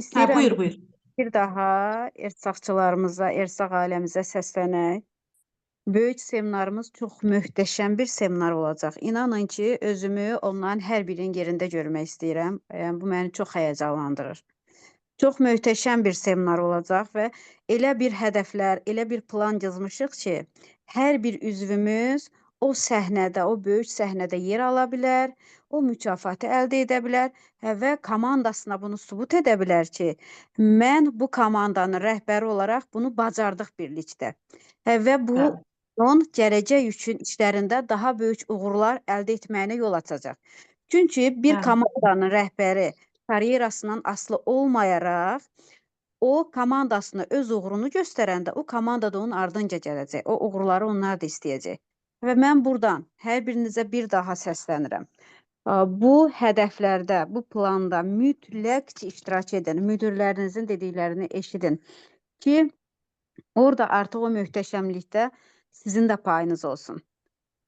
İstəyirəm buyur, buyur. Bir daha ersaqçılarımıza, ersaq ailəmizə səslənək. Böyük seminarımız çox möhtəşəm bir seminar olacaq. İnanın ki, özümü onların hər birinin yerində görmək istəyirəm. Yəni, bu məni çox həyəcanlandırır. Çox möhtəşəm bir seminar olacaq və elə bir hədəflər, elə bir plan cızmışıq ki, hər bir üzvümüz o səhnədə, o böyük səhnədə yer ala bilər, o mükafatı əldə edə bilər və komandasına bunu sübut edə bilər ki, mən bu komandanın rəhbəri olaraq bunu bacardıq birlikdə. Və bu onun gələcək üçün işlərində daha böyük uğurlar əldə etməyinə yol açacaq. Çünki bir komandanın rəhbəri karyerasından asılı olmayaraq o komandasına öz uğurunu göstərəndə o komanda da onun ardınca gələcək. O uğurları onlar da istəyəcək. Və mən buradan hər birinizə bir daha səslənirəm. Bu hədəflərdə, bu planda mütləq iştirak edin. Müdirlərinizin dediklərini eşidin ki, orada artıq o möhtəşəmlikdə sizin də payınız olsun.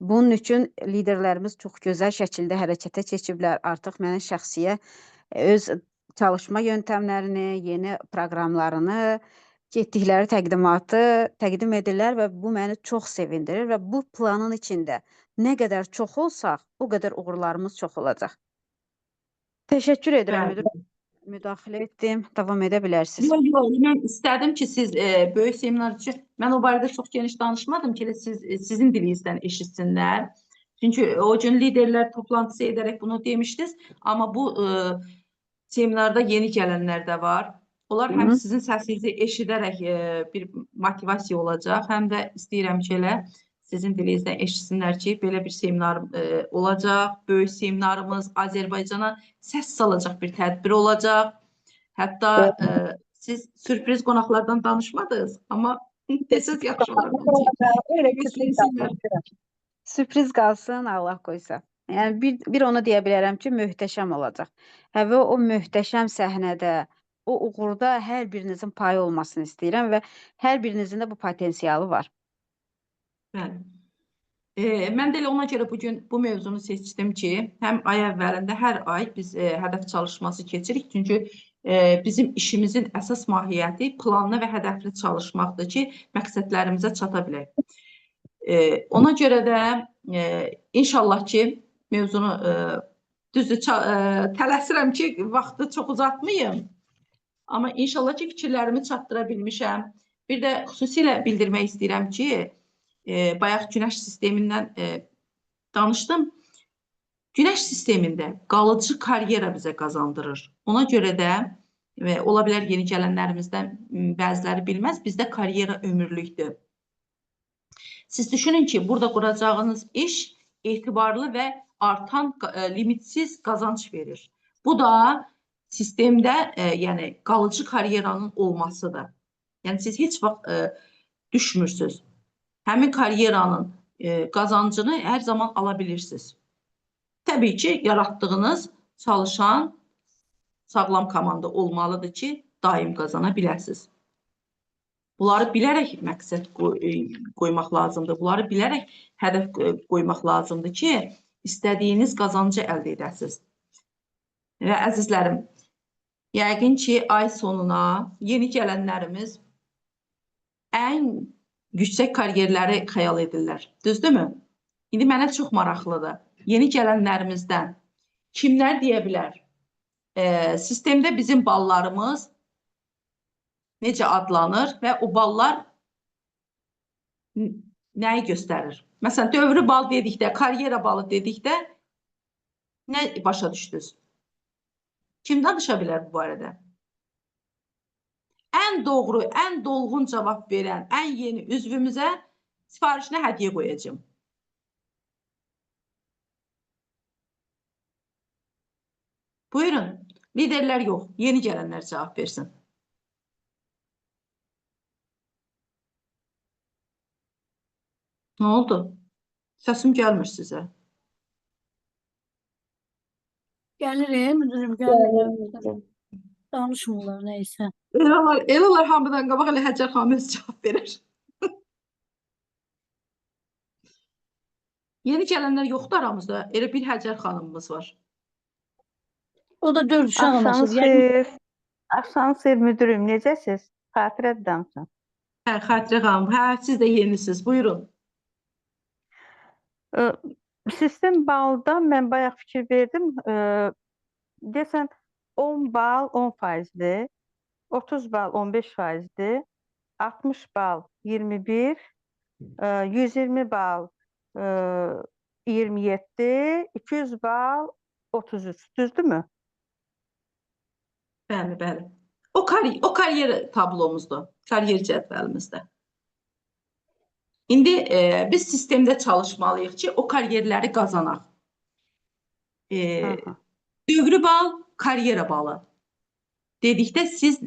Bunun üçün liderlərimiz çox gözəl şəkildə hərəkətə keçiblər. Artıq mənə şəxsiyə öz çalışma yöntəmlərini, yeni proqramlarını, getdikləri təqdimatı təqdim edirlər və bu məni çox sevindirir və bu planın içində nə qədər çox olsaq, o qədər uğurlarımız çox olacaq. Təşəkkür edirəm Bəli. müdür. Müdaxilə etdim. Davam edə bilərsiniz. Yox, yox, mən istədim ki, siz böyük seminar üçün mən o barədə çox geniş danışmadım ki, elə siz sizin dilinizdən eşitsinlər. Çünki o gün liderlər toplantısı edərək bunu demişdiniz, amma bu seminarda yeni gələnlər də var. Onlar həm Hı. sizin səsinizi eşidərək bir motivasiya olacaq, həm də istəyirəm ki, elə sizin dilinizdən eşitsinlər ki, belə bir seminar olacaq. Böyük seminarımız Azərbaycana səs salacaq bir tədbir olacaq. Hətta siz sürpriz qonaqlardan danışmadınız, amma desəz yaxşı olar məncə. Öyle sürpriz Eşitsinlər. qalsın. Sürpriz qalsın, Allah qoysa. Yəni bir onu deyə bilərəm ki, möhtəşəm olacaq. Hə və o möhtəşəm səhnədə, o uğurda hər birinizin payı olmasını istəyirəm və hər birinizin də bu potensialı var. Bəli. Mən də elə ona görə bu gün bu mövzunu seçdim ki, həm ay əvvəlində hər ay biz hədəf çalışması keçirik. Çünki bizim işimizin əsas mahiyyəti planlı və hədəfli çalışmaqdır ki, məqsədlərimizə çata bilək. Ona görə də inşallah ki, mövzunu düzdür tələsirəm ki, vaxtı çox uzatmayım. Amma inşallah ki, fikirlərimi çatdıra bilmişəm. Bir də xüsusilə bildirmək istəyirəm ki, bayaq günəş sistemindən danışdım. Günəş sistemində qalıcı karyera bizə qazandırır. Ona görə də ola bilər yeni gələnlərimizdən bəziləri bilməz, bizdə karyera ömürlükdür. Siz düşünün ki, burada quracağınız iş etibarlı və artan limitsiz qazanc verir. Bu da sistemdə yəni qalıcı karyeranın olmasıdır. Yəni siz heç vaxt düşmürsünüz. Həmin karyeranın qazancını hər zaman ala bilirsiniz. Təbii ki, yaratdığınız çalışan sağlam komanda olmalıdır ki, daim qazana biləsiniz. Bunları bilərək məqsəd qoymaq lazımdır. Bunları bilərək hədəf qoymaq lazımdır ki, istədiyiniz qazancı əldə edəsiniz. Və əzizlərim, yəqin ki, ay sonuna yeni gələnlərimiz ən yüksək karyerləri xəyal edirlər. Düzdürmü? İndi mənə çox maraqlıdır. Yeni gələnlərimizdən kimlər deyə bilər? Sistemdə bizim ballarımız necə adlanır və o ballar nəyi göstərir? Məsələn, dövrü bal dedikdə, karyera balı dedikdə nə başa düşdünüz? Kim danışa bilər bu barədə? Ən doğru, ən dolğun cavab verən, ən yeni üzvümüzə sifarişinə hədiyyə qoyacağım. Buyurun. Liderlər yox, yeni gələnlər cavab versin. Nə oldu? Səsim gəlmir sizə. Gəlir, müdürüm, gəlir. Danışmırlar nəysə. Elə olar, elə olar hamıdan qabaq elə Həcər xanım öz cavab verir. Yeni gələnlər yoxdur aramızda. Elə bir Həcər xanımımız var. O da dörd uşaq Axşamınız anası. Yəni xeyir. Axşamınız xeyir müdürüm. Necəsiz? Xatirə danışın. Hə, Xatirə xanım, hə, siz də yenisiniz. Buyurun. Sistem baldan mən bayaq fikir verdim. Deyəsən 10 bal 10 faizdir, 30 bal 15 faizdir, 60 bal 21, 120 bal 27, 200 bal 33. Düzdürmü? Bəli, bəli. O karyer tablomuzdur. Karyer cədvəlimizdə. İndi biz sistemdə çalışmalıyıq ki, o karyerləri qazanaq. Dövrü bal, karyera balı dedikdə siz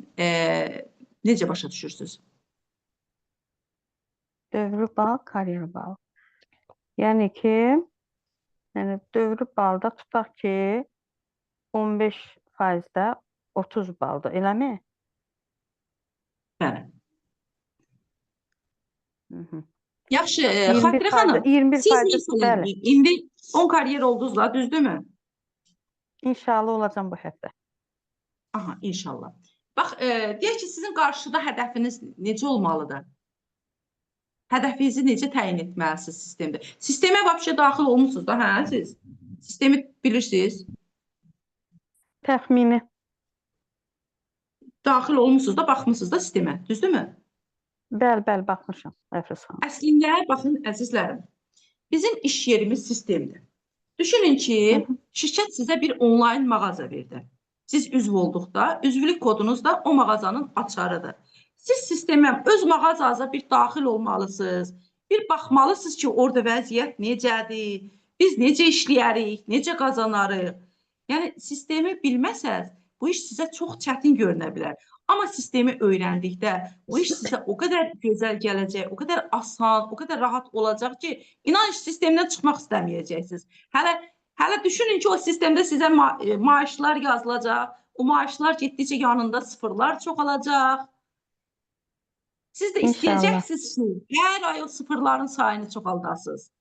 necə başa düşürsünüz? Dövrü bal, karyer bal. Yəni ki, Yəni dövrü balda tutaq ki 15%-də 30 baldır, eləmi? Bəli. Hı -hı. Yaxşı, 21 Xatirə xanım, 21 siz faizi, məsələn bəli. indi 10 karyer oldunuz la, düzdürmü? İnşallah olacam bu həftə. Aha, inşallah. Bax, deyək ki, sizin qarşıda hədəfiniz necə olmalıdır? Hədəfinizi necə təyin etməlisiniz sistemdə? Sistemə vəbşə daxil olmusunuz da, hə, siz? Sistemi bilirsiniz? Təxmini. Daxil olmusunuz da, baxmısınız da sistemə, düzdürmü? Bəli, bəli, baxmışam Əfruz xanım. Əslində, baxın əzizlərim, bizim iş yerimiz sistemdir. Düşünün ki, şirkət sizə bir onlayn mağaza verdi. Siz üzv olduqda, üzvlük kodunuz da o mağazanın açarıdır. Siz sistemə, öz mağazanıza bir daxil olmalısınız. Bir baxmalısınız ki, orada vəziyyət necədir, biz necə işləyərik, necə qazanarıq. Yəni sistemi bilməsəz, bu iş sizə çox çətin görünə bilər. Amma sistemi öyrəndikdə bu iş sizə o qədər gözəl gələcək, o qədər asan, o qədər rahat olacaq ki, inan sistemdən çıxmaq istəməyəcəksiniz. Hələ düşünün ki, o sistemdə sizə maaşlar yazılacaq. O maaşlar getdikcə yanında sıfırlar çoxalacaq. Siz də İnşallah. istəyəcəksiniz ki, hər ay o sıfırların sayını çoxaldasınız.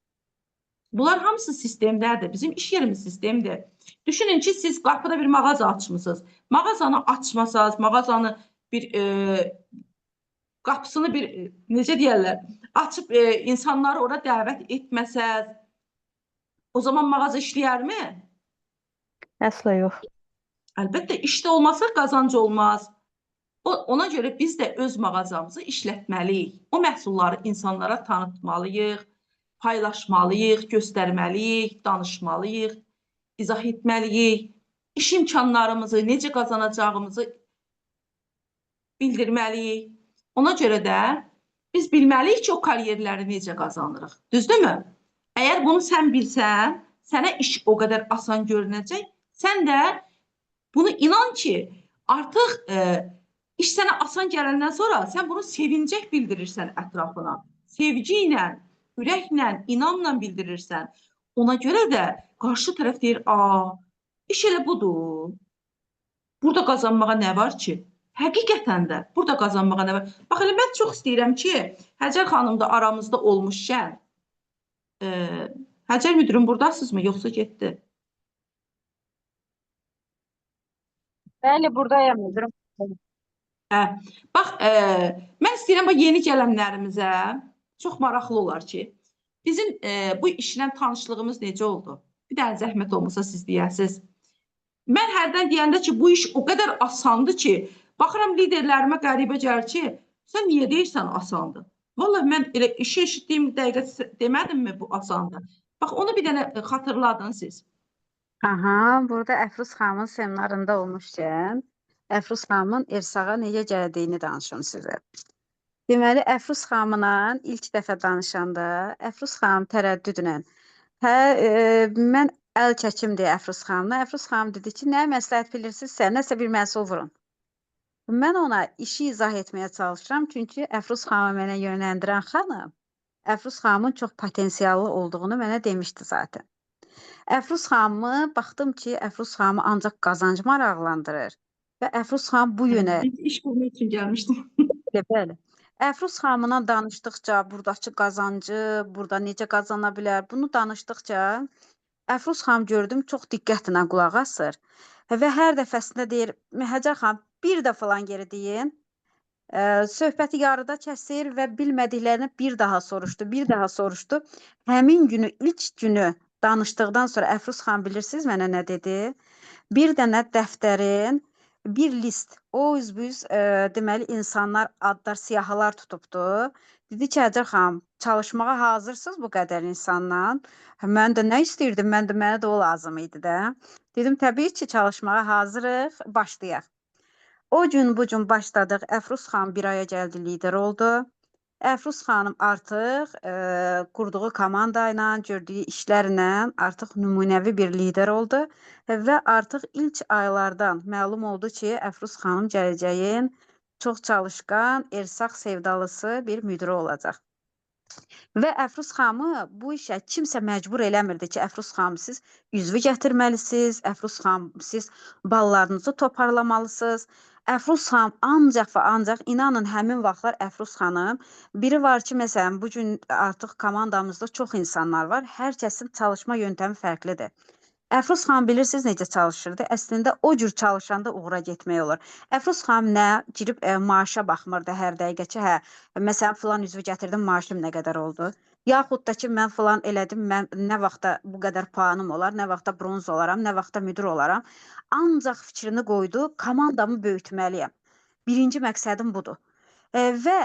Bunlar hamısı sistemdədir. Bizim iş yerimiz sistemdir. Düşünün ki, siz qapıda bir mağaza açmısınız. Mağazanı açmasanız, mağazanı bir qapısını bir necə deyərlər, açıb insanları ora dəvət etməsəz, o zaman mağaza işləyərmi? Əsla yox. Əlbəttə, işdə olmasa qazanc olmaz. Ona görə biz də öz mağazamızı işlətməliyik. O məhsulları insanlara tanıtmalıyıq, paylaşmalıyıq, göstərməliyik, danışmalıyıq, izah etməliyik. İş imkanlarımızı, necə qazanacağımızı bildirməliyik. Ona görə də biz bilməliyik ki, o karyerləri necə qazanırıq. Düzdürmü? Əgər bunu sən bilsən, sənə iş o qədər asan görünəcək. Sən də bunu inan ki, artıq iş sənə asan gələndən sonra sən bunu sevincək bildirirsən ətrafına. Sevgi ilə, ürəklə, inamla bildirirsən. Ona görə də qarşı tərəf deyir, a, iş elə budur. Burada qazanmağa nə var ki? Həqiqətən də burada qazanmağa nə var? Bax elə mən çox istəyirəm ki, Həcər xanım da aramızda olmuşkən, Həcər müdürüm buradasınızmı, yoxsa getdi? Bəli, buradayam müdürüm. Hə, bax, mən istəyirəm bax yeni gələnlərimizə çox maraqlı olar ki, bizim bu işlə tanışlığımız necə oldu? Bir dənə zəhmət olmasa siz deyəsiniz. Mən hərdən deyəndə ki, bu iş o qədər asandır ki, baxıram liderlərimə qəribə gəlir ki, sən niyə deyirsən asandır? Vallahi mən elə işi eşitdiyim dəqiqə demədimmi bu asandır? Bax, onu bir dənə xatırladın siz. Aha, burada Əfruz xanımın seminarında olmuşkən, Əfruz xanımın Ersağa necə gəldiyini danışım sizə. Deməli, Əfruz xanımla ilk dəfə danışanda Əfruz xanım tərəddüdlə, hə, mən əl çəkim deyə Əfruz xanımla. Əfruz xanım dedi ki, nə məsləhət bilirsinizsə, nəsə bir məhsul vurun. Mən ona işi izah etməyə çalışıram, çünki Əfruz xanımı mənə yönləndirən xanım, Əfruz xanımın çox potensiallı olduğunu mənə demişdi zaten. Əfruz xanımı baxdım ki, Əfruz xanımı ancaq qazanc maraqlandırır və Əfruz xanım bu yönə Biz iş qurmaq üçün gəlmişdim. Bəli, bəli. Əfruz xanımla danışdıqca buradakı qazancı, burada necə qazana bilər, bunu danışdıqca Əfruz xanım gördüm çox diqqətlə qulaq asır və hər dəfəsində deyir, Həcər xanım bir də falan geri deyin. Söhbəti yarıda kəsir və bilmədiklərini bir daha soruşdu, bir daha soruşdu. Həmin günü, ilk günü danışdıqdan sonra Əfruz xanım bilirsiniz mənə nə dedi? Bir dənə dəftərin bir list, o üz bu üz deməli insanlar adlar, siyahılar tutubdu. Dedi ki, Həcər xanım, çalışmağa hazırsınız bu qədər insanla? Mən də nə istəyirdim? Mən də mənə də o lazım idi də. Dedim, təbii ki, çalışmağa hazırıq, başlayaq. O gün bu gün başladıq. Əfruz xanım bir aya gəldi, lider oldu. Əfruz xanım artıq qurduğu komanda ilə, gördüyü işlərlə artıq nümunəvi bir lider oldu və artıq ilk aylardan məlum oldu ki, Əfruz xanım gələcəyin çox çalışqan, ersaq sevdalısı bir müdiri olacaq. Və Əfruz xanımı bu işə kimsə məcbur eləmirdi ki, Əfruz xanım siz üzvü gətirməlisiniz, Əfruz xanım siz ballarınızı toparlamalısınız. Əfruz xanım ancaq və ancaq inanın həmin vaxtlar Əfruz xanım biri var ki, məsələn, bu gün artıq komandamızda çox insanlar var. Hər kəsin çalışma yöntəmi fərqlidir. Əfruz xanım bilirsiniz necə çalışırdı? Əslində o cür çalışanda uğura getmək olar. Əfruz xanım nə girib maaşa baxmırdı hər dəqiqə ki, hə, məsələn filan üzvü gətirdim, maaşım nə qədər oldu? Yaxud da ki, mən filan elədim, mən nə vaxta bu qədər puanım olar, nə vaxta bronz olaram, nə vaxta müdir olaram. Ancaq fikrini qoydu, komandamı böyütməliyəm. Birinci məqsədim budur. Və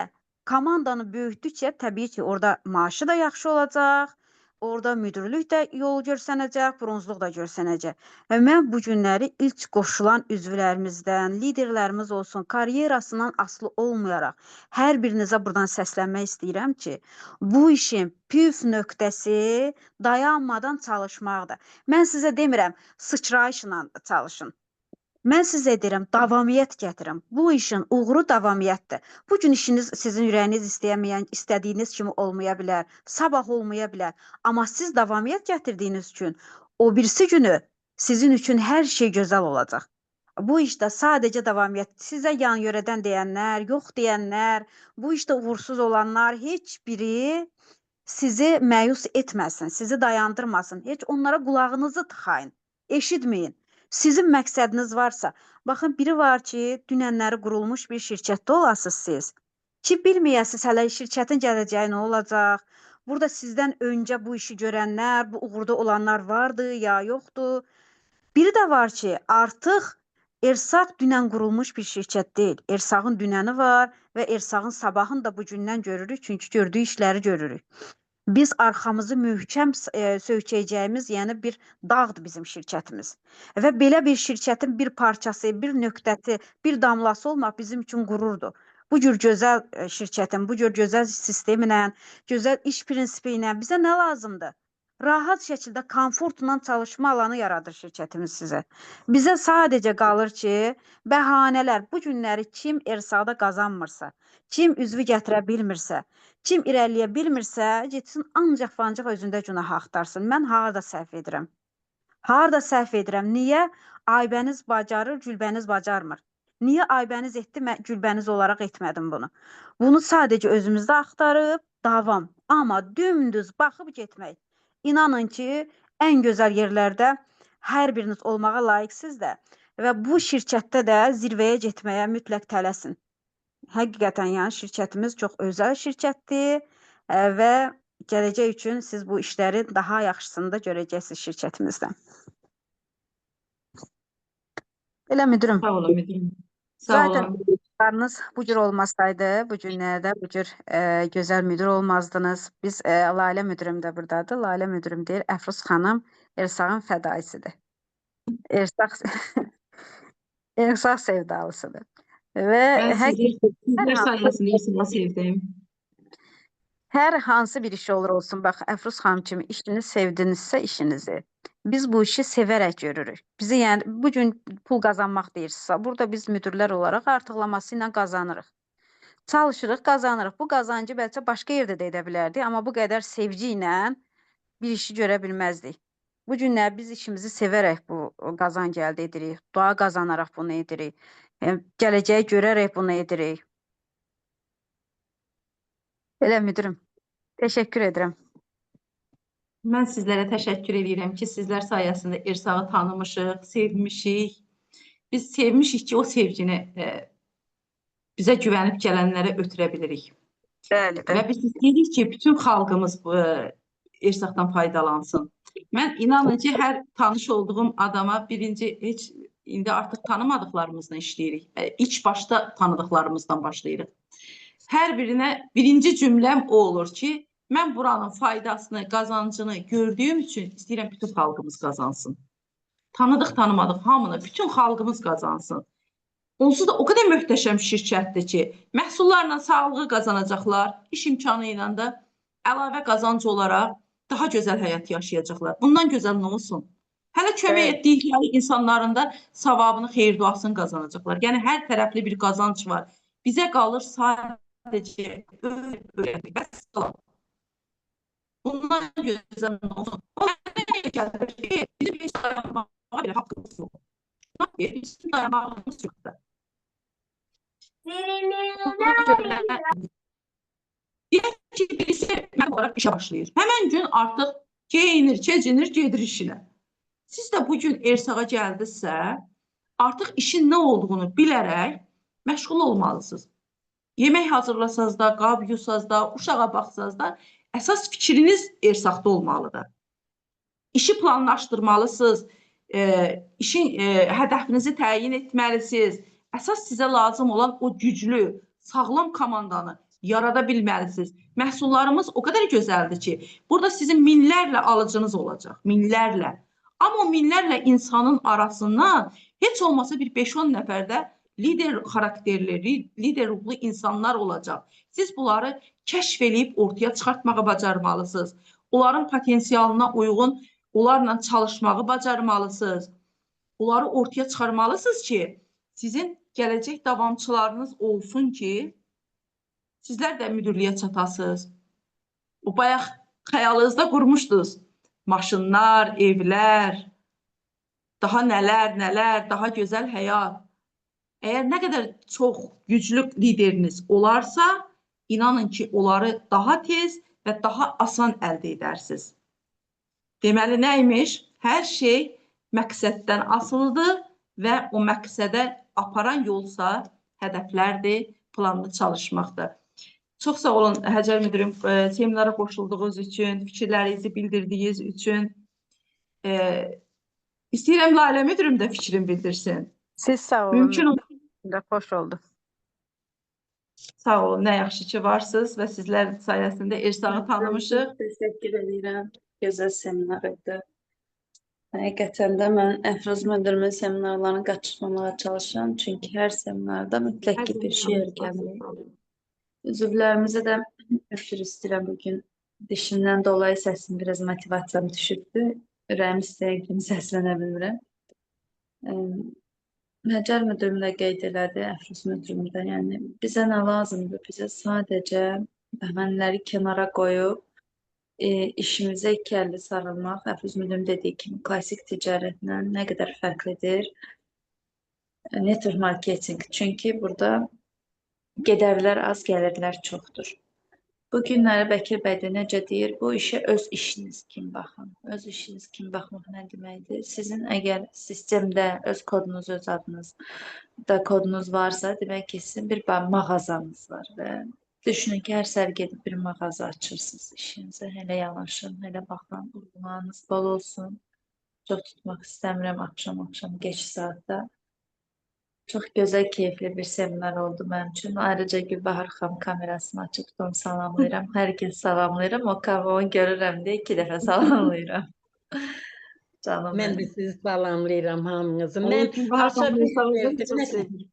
komandanı böyütdükcə təbii ki, orada maaşı da yaxşı olacaq, orada müdirlik də yol görsənəcək, bronzluq da görsənəcək. Və mən bu günləri ilk qoşulan üzvlərimizdən, liderlərimiz olsun, karyerasından asılı olmayaraq hər birinizə buradan səslənmək istəyirəm ki, bu işin püf nöqtəsi dayanmadan çalışmaqdır. Mən sizə demirəm, sıçrayışla çalışın. Mən sizə deyirəm, davamiyyət gətirin. Bu işin uğuru davamiyyətdir. Bu gün işiniz sizin ürəyiniz istəyəməyən, istədiyiniz kimi olmaya bilər, sabah olmaya bilər. Amma siz davamiyyət gətirdiyiniz üçün o birisi günü sizin üçün hər şey gözəl olacaq. Bu işdə sadəcə davamiyyət, sizə yan yörədən deyənlər, yox deyənlər, bu işdə uğursuz olanlar heç biri sizi məyus etməsin, sizi dayandırmasın. Heç onlara qulağınızı tıxayın, eşitməyin. Sizin məqsədiniz varsa, baxın biri var ki, dünənləri qurulmuş bir şirkətdə olasınız siz. Ki bilməyəsiniz hələ şirkətin gələcəyi nə olacaq. Burada sizdən öncə bu işi görənlər, bu uğurda olanlar vardı ya yoxdur. Biri də var ki, artıq Ersaq dünən qurulmuş bir şirkət deyil. Ersağın dünəni var və Ersağın sabahını da bu gündən görürük, çünki gördüyü işləri görürük. Biz arxamızı möhkəm söykəyəcəyimiz, yəni bir dağdır bizim şirkətimiz. Və belə bir şirkətin bir parçası, bir nöqtəsi, bir damlası olmaq bizim üçün qürurdur. Bu cür gözəl şirkətin, bu cür gözəl sistemlə, gözəl iş prinsipi ilə bizə nə lazımdır? Rahat şəkildə komfortla çalışma alanı yaradır şirkətimiz sizə. Bizə sadəcə qalır ki, bəhanələr, bu günləri kim Ersaqda qazanmırsa, kim üzvü gətirə bilmirsə, kim irəliləyə bilmirsə, getsin ancaq və ancaq özündə günah axtarsın. Mən harda səhv edirəm? Harda səhv edirəm? Niyə Aybəniz bacarır, Gülbəniz bacarmır? Niyə Aybəniz etdi, mən Gülbəniz olaraq etmədim bunu? Bunu sadəcə özümüzdə axtarıb, davam. Amma dümdüz baxıb getmək. İnanın ki, ən gözəl yerlərdə hər biriniz olmağa layiqsiniz də və bu şirkətdə də zirvəyə getməyə mütləq tələsin. Həqiqətən, yəni şirkətimiz çox özəl şirkətdir və gələcək üçün siz bu işləri daha yaxşısını da görəcəksiniz şirkətimizdən. Elə müdürüm. Sağ olun müdürüm. Sağ Zaten olun. Qarınız bu cür olmasaydı, bu günlərdə bu cür gözəl müdür olmazdınız. Biz Lalə müdürüm də buradadır. Lalə müdürüm deyir, Əfruz xanım Ersağın fədaisidir. Ersaq Ersaq sevdalısıdır. Və Mən sizlər sayəsində Ersağı sevdim. Hər hansı bir iş olur olsun, bax Əfruz xanım kimi işini sevdinizsə işinizi. Biz bu işi sevərək görürük. Bizi yəni bu gün pul qazanmaq deyirsinizsə, burada biz müdirlər olaraq artıqlaması ilə qazanırıq. Çalışırıq, qazanırıq. Bu qazancı bəlkə başqa yerdə də edə bilərdik, amma bu qədər sevgi ilə bir işi görə bilməzdik. Bu günlər biz işimizi sevərək bu qazancı əldə edirik. Dua qazanaraq bunu edirik. Gələcəyi görərək bunu edirik. Elə müdürüm. Təşəkkür edirəm. Mən sizlərə təşəkkür edirəm ki, sizlər sayəsində Ersağı tanımışıq, sevmişik. Biz sevmişik ki, o sevgini bizə güvənib gələnlərə ötürə bilirik. Bəli, Və biz istəyirik ki, bütün xalqımız bu Ersaqdan faydalansın. Mən inanın ki, hər tanış olduğum adama birinci heç indi artıq tanımadıqlarımızla işləyirik. İlk başda tanıdıqlarımızdan başlayırıq. Hər birinə birinci cümləm o olur ki, mən buranın faydasını, qazancını gördüyüm üçün istəyirəm bütün xalqımız qazansın. Tanıdıq, tanımadıq hamını, bütün xalqımız qazansın. Onsuz da o qədər möhtəşəm şirkətdir ki, məhsullarla sağlığı qazanacaqlar, iş imkanı ilə də əlavə qazanc olaraq daha gözəl həyat yaşayacaqlar. Bundan gözəl nə olsun? Hələ kömək etdikləri insanların da savabını, xeyir duasını qazanacaqlar. Yəni hər tərəfli bir qazanc var. Bizə qalır sadəcə öyrətmək. Vəssalam. Bundan gözəl nə olsun? O mənə gəlir ki, bizim heç dayanmağa belə haqqımız yox. Bizim dayanmağımız yoxdur. Deyək ki, birisi mənim olaraq işə başlayır. Həmən gün artıq geyinir, keçinir, gedir işinə. Siz də bu gün Ersağa gəldinizsə, artıq işin nə olduğunu bilərək məşğul olmalısınız. Yemək hazırlasanız da, qab yusaz da, uşağa baxsanız da, əsas fikriniz Ersaqda olmalıdır. İşi planlaşdırmalısınız, işin hədəfinizi təyin etməlisiniz. Əsas sizə lazım olan o güclü, sağlam komandanı yarada bilməlisiniz. Məhsullarımız o qədər gözəldir ki, burada sizin minlərlə alıcınız olacaq, minlərlə. Amma o minlərlə insanın arasından heç olmasa bir 5-10 nəfərdə lider xarakterli, lider ruhlu insanlar olacaq. Siz bunları kəşf eləyib ortaya çıxartmağı bacarmalısınız. Onların potensialına uyğun onlarla çalışmağı bacarmalısınız. Onları ortaya çıxarmalısınız ki, sizin gələcək davamçılarınız olsun ki, sizlər də müdürlüyə çatasınız. O bayaq xəyalınızda qurmuşdunuz. Maşınlar, evlər, daha nələr, nələr, daha gözəl həyat. Əgər nə qədər çox güclü lideriniz olarsa, inanın ki, onları daha tez və daha asan əldə edərsiniz. Deməli, nə imiş? Hər şey məqsəddən asılıdır və o məqsədə aparan yolsa hədəflərdir, planlı çalışmaqdır. Çox sağ olun Həcər müdürüm, seminara qoşulduğunuz üçün, fikirlərinizi bildirdiyiniz üçün. İstəyirəm Lalə müdürüm də fikrini bildirsin. Siz sağ olun. Mümkün olsun. Da xoş oldu. Sağ olun, nə yaxşı ki varsınız və sizlər sayəsində Ersağı tanımışıq. Təşəkkür edirəm. Gözəl seminar idi. Həqiqətən də mən Əfruz müdürümün seminarlarını qaçırmamağa çalışıram. Çünki hər seminarda mütləq ki bir şey öyrənirəm. Üzvlərimizə də üzr istəyirəm bugün. Dişimdən dolayı səsim biraz motivasiyam düşübdü. Ürəyim istəyən kimi səslənə bilmirəm. Həcər müdürüm də qeyd elədi, Əfruz müdürüm də. Yəni bizə nə lazımdır? Bizə sadəcə bəhanələri kənara qoyub işimizə iki əlli sarılmaq. Əfruz müdürüm dediyi kimi klassik ticarətlə nə qədər fərqlidir? Network marketing. Çünki burada gedərlər az, gəlirlər çoxdur. Bu günləri Bəkir bəy də necə deyir, bu işə öz işiniz kimi baxın. Öz işiniz kimi baxmaq nə deməkdir? Sizin əgər sistemdə öz kodunuz, öz adınızda kodunuz varsa, demək ki, sizin bir mağazanız var və düşünün ki, hər səhər gedib bir mağaza açırsınız işinizə. Hələ yanaşın, hələ baxın, uğurlarınız bol olsun. Çox tutmaq istəmirəm axşam-axşam geç saatda. Çox gözəl, keyifli bir seminar oldu mənim üçün. Ayrıca Gülbahar xanım kamerasını açıb onu salamlayıram. Hər kəs salamlayıram. O onu görürəm deyə 2 dəfə salamlayıram. Canım Mən də mənim. sizi salamlayıram hamınızı. Mən Gülbahar aça xanım, bilmirdim.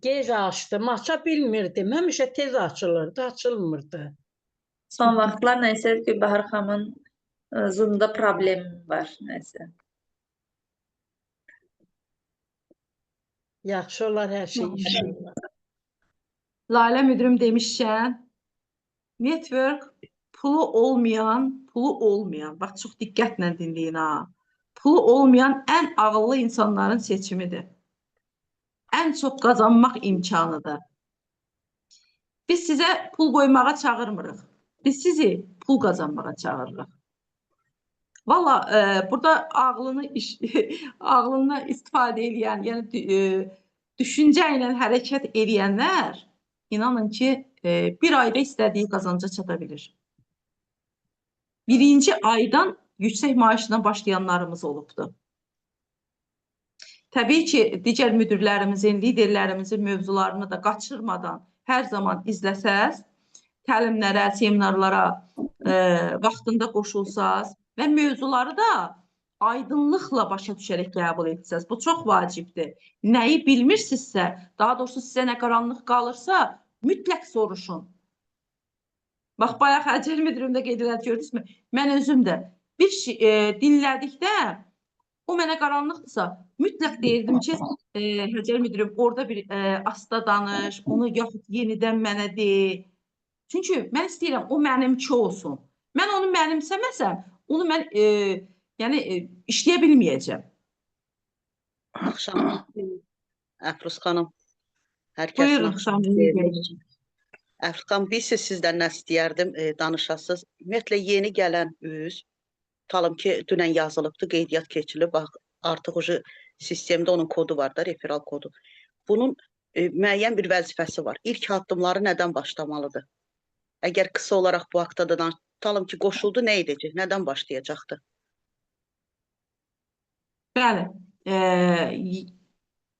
Gec açdım, aça bilmirdim. Həmişə tez açılırdı, açılmırdı. Son vaxtlar nəysə Gülbahar xanımın Zoom-da problemi var, nəsə. Yaxşı olar hər şey inşallah. Lalə müdürüm demişkən, network pulu olmayan, bax çox diqqətlə dinləyin ha. Pulu olmayan ən ağıllı insanların seçimidir. Ən çox qazanmaq imkanıdır. Biz sizə pul qoymağa çağırmırıq. Biz sizi pul qazanmağa çağırırıq. Valla burada ağlını ağlını istifadə eləyən, yəni düşüncə ilə hərəkət eləyənlər inanın ki, bir ayda istədiyi qazanca çata bilir. Birinci aydan yüksək maaşla başlayanlarımız olubdur. Təbii ki, digər müdürlərimizin, liderlərimizin mövzularını da qaçırmadan hər zaman izləsəz, təlimlərə, seminarlara vaxtında qoşulsaz və mövzuları da aydınlıqla başa düşərək qəbul etsəz, bu çox vacibdir. Nəyi bilmirsinizsə, daha doğrusu sizə nə qaranlıq qalırsa, mütləq soruşun. Bax, bayaq Həcər müdürüm də qeyd elədi, gördünüzmü? Mən özüm də bir şey dinlədikdə, o mənə qaranlıqdırsa, mütləq deyirdim ki, Həcər müdürüm, orada bir asta danış, onu yaxud yenidən mənə de. Çünki mən istəyirəm, o mənimki olsun. Mən onu mənimsəməsəm, onu mən yəni işləyə bilməyəcəm. Axşam Əfruz xanım. Hər kəsin Buyurun, axşamı Samirə xeyir. müdür. Əfruz xanım, bilirsiniz sizdən nə istəyərdim, danışasız. Ümumiyyətlə yeni gələn üz, tutalım ki, dünən yazılıbdı, qeydiyyat keçilib, bax artıq ucu sistemdə onun kodu var da, referal kodu. Bunun müəyyən bir vəzifəsi var. İlk addımları nədən başlamalıdır? Əgər qısa olaraq bu haqda da tutalım ki, qoşuldu, nə edəcək, nədən başlayacaqdı? Bəli.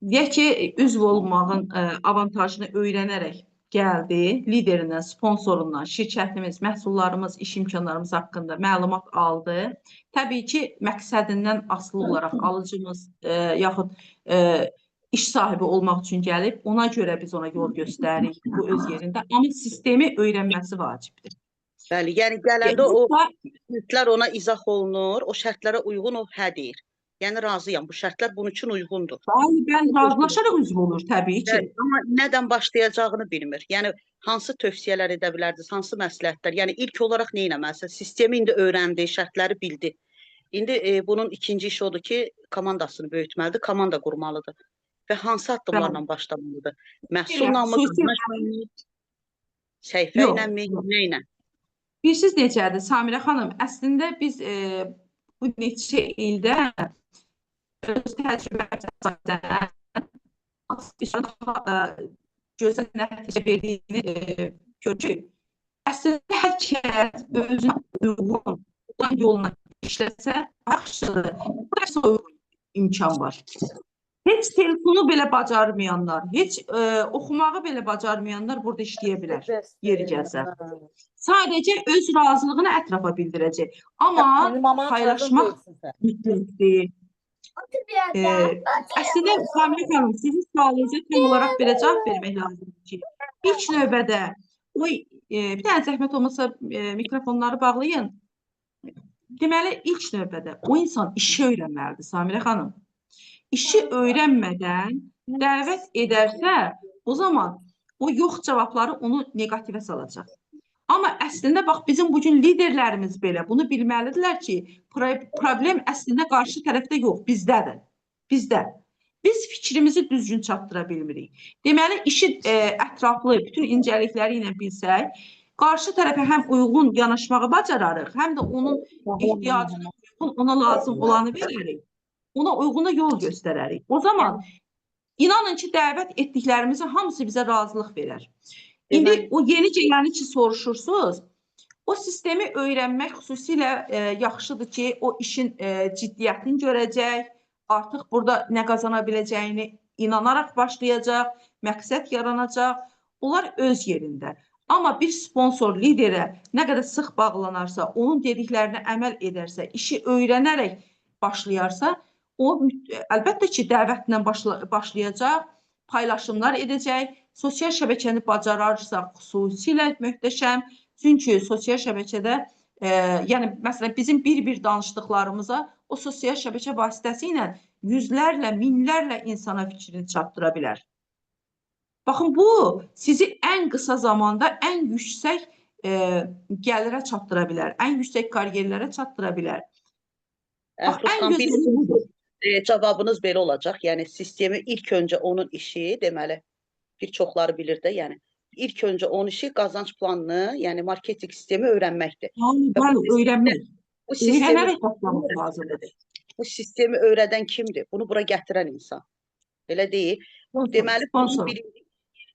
Deyək ki, üzv olmağın avantajını öyrənərək gəldi, liderindən, sponsorundan, şirkətimiz, məhsullarımız, iş imkanlarımız haqqında məlumat aldı. Təbii ki, məqsədindən asılı olaraq alıcımız yaxud iş sahibi olmaq üçün gəlib, ona görə biz ona yol göstəririk, bu öz yerində. Amma sistemi öyrənməsi vacibdir. Bəli, yəni gələndə o şərtlər ona izah olunur, o şərtlərə uyğun o hə deyir. Yəni razıyam, bu şərtlər bunun üçün uyğundur. Bəli, bəli, razılaşaraq üzv olur təbii ki. Bəli, amma nədən başlayacağını bilmir. Yəni hansı tövsiyələr edə bilərdiniz, hansı məsləhətlər? Yəni ilk olaraq nə etməlisən? Sistemi indi öyrəndi, şərtləri bildi. İndi bunun ikinci işi odur ki, komandasını böyütməlidir, komanda qurmalıdır. Və hansı addımlarla başlamalıdır? Məhsulla mı, səhifə ilə mi, nə ilə? Bilirsiniz necədir Samirə xanım? Əslində biz bu neçə ildə öz təcrübəmizə əsasən gözəl nəticə verdiyini görürük. Əslində hər kəs özünə uyğun olan yolla işləsə yaxşıdır. Burası uyğun imkan var. Heç telefonu belə bacarmayanlar, heç oxumağı belə bacarmayanlar burada işləyə bilər, yeri gəlsə. Sadəcə öz razılığını ətrafa bildirəcək. Amma paylaşmaq mütləqdir. Əslində, Samirə xanım, sizin sualınıza tam olaraq belə cavab vermək lazımdır ki, ilk növbədə o, bir dənə zəhmət olmasa mikrofonları bağlayın. Deməli, ilk növbədə o insan işi öyrənməlidir, Samirə xanım. İşi öyrənmədən dəvət edərsə, o zaman o yox cavabları onu neqativə salacaq. Amma əslində, bax, bizim bugün liderlərimiz belə bunu bilməlidirlər ki, problem əslində qarşı tərəfdə yox, bizdədir. Bizdə. Biz fikrimizi düzgün çatdıra bilmirik. Deməli, işi ətraflı, bütün incəlikləri ilə bilsək, qarşı tərəfə həm uyğun yanaşmağı bacararıq, həm də onun ehtiyacına uyğun, ona lazım olanı verərik. Ona uyğuna yol göstərərik. O zaman inanın ki, dəvət etdiklərimizin hamısı bizə razılıq verər. İndi o yeni gələni ki, soruşursunuz, o sistemi öyrənmək xüsusilə yaxşıdır ki, o işin ciddiyyətini görəcək, artıq burada nə qazana biləcəyini inanaraq başlayacaq, məqsəd yaranacaq, onlar öz yerində. Amma bir sponsor liderə nə qədər sıx bağlanarsa, onun dediklərinə əməl edərsə, işi öyrənərək başlayarsa, o əlbəttə ki, dəvətlə başlayacaq, paylaşımlar edəcək. Sosial şəbəkəni bacararsa xüsusilə möhtəşəm. Çünki sosial şəbəkədə, yəni məsələn bizim bir-bir danışdıqlarımıza o sosial şəbəkə vasitəsilə yüzlərlə, minlərlə insana fikrini çatdıra bilər. Baxın, bu sizi ən qısa zamanda ən yüksək gəlirə çatdıra bilər, ən yüksək karyerlərə çatdıra bilər. Bax, ən gözəli budur. Cavabınız belə olacaq. Yəni sistemi ilk öncə onun işi, deməli, bir çoxları bilir də, yəni ilk öncə onun işi qazanc planını, yəni marketinq sistemi öyrənməkdir. Bəli, öyrənmək. Öyrənərək başlamaq lazımdır. Bu sistemi öyrədən kimdir? Bunu bura gətirən insan. Elə deyil. Deməli, bunun birinci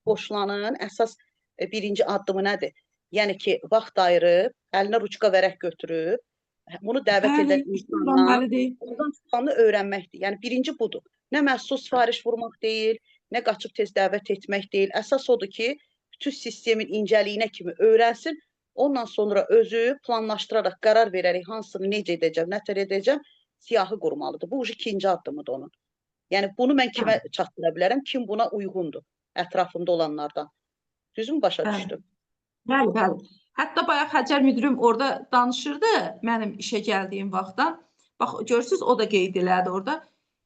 qoşulanın əsas birinci addımı nədir? Yəni ki, vaxt ayırıb, əlinə ruçka vərəq götürüb, bunu dəvət edən insanlar qazanc planını öyrənməkdir. Yəni birinci budur. Nə məhsul sifariş vurmaq deyil, nə qaçıb tez dəvət etmək deyil. Əsas odur ki, bütün sistemin incəliyinə kimi öyrənsin. Ondan sonra özü planlaşdıraraq, qərar verərək hansını necə edəcəm, nə tər edəcəm, siyahı qurmalıdır. Bu ikinci addımıdır onun. Yəni bunu mən kimə çatdıra bilərəm, kim buna uyğundur ətrafımda olanlardan. Düzmü başa düşdüm? Bəli, bəli. Hətta bayaq Həcər müdürüm orada danışırdı mənim işə gəldiyim vaxtdan. Bax, görürsünüz, o da qeyd elədi orada.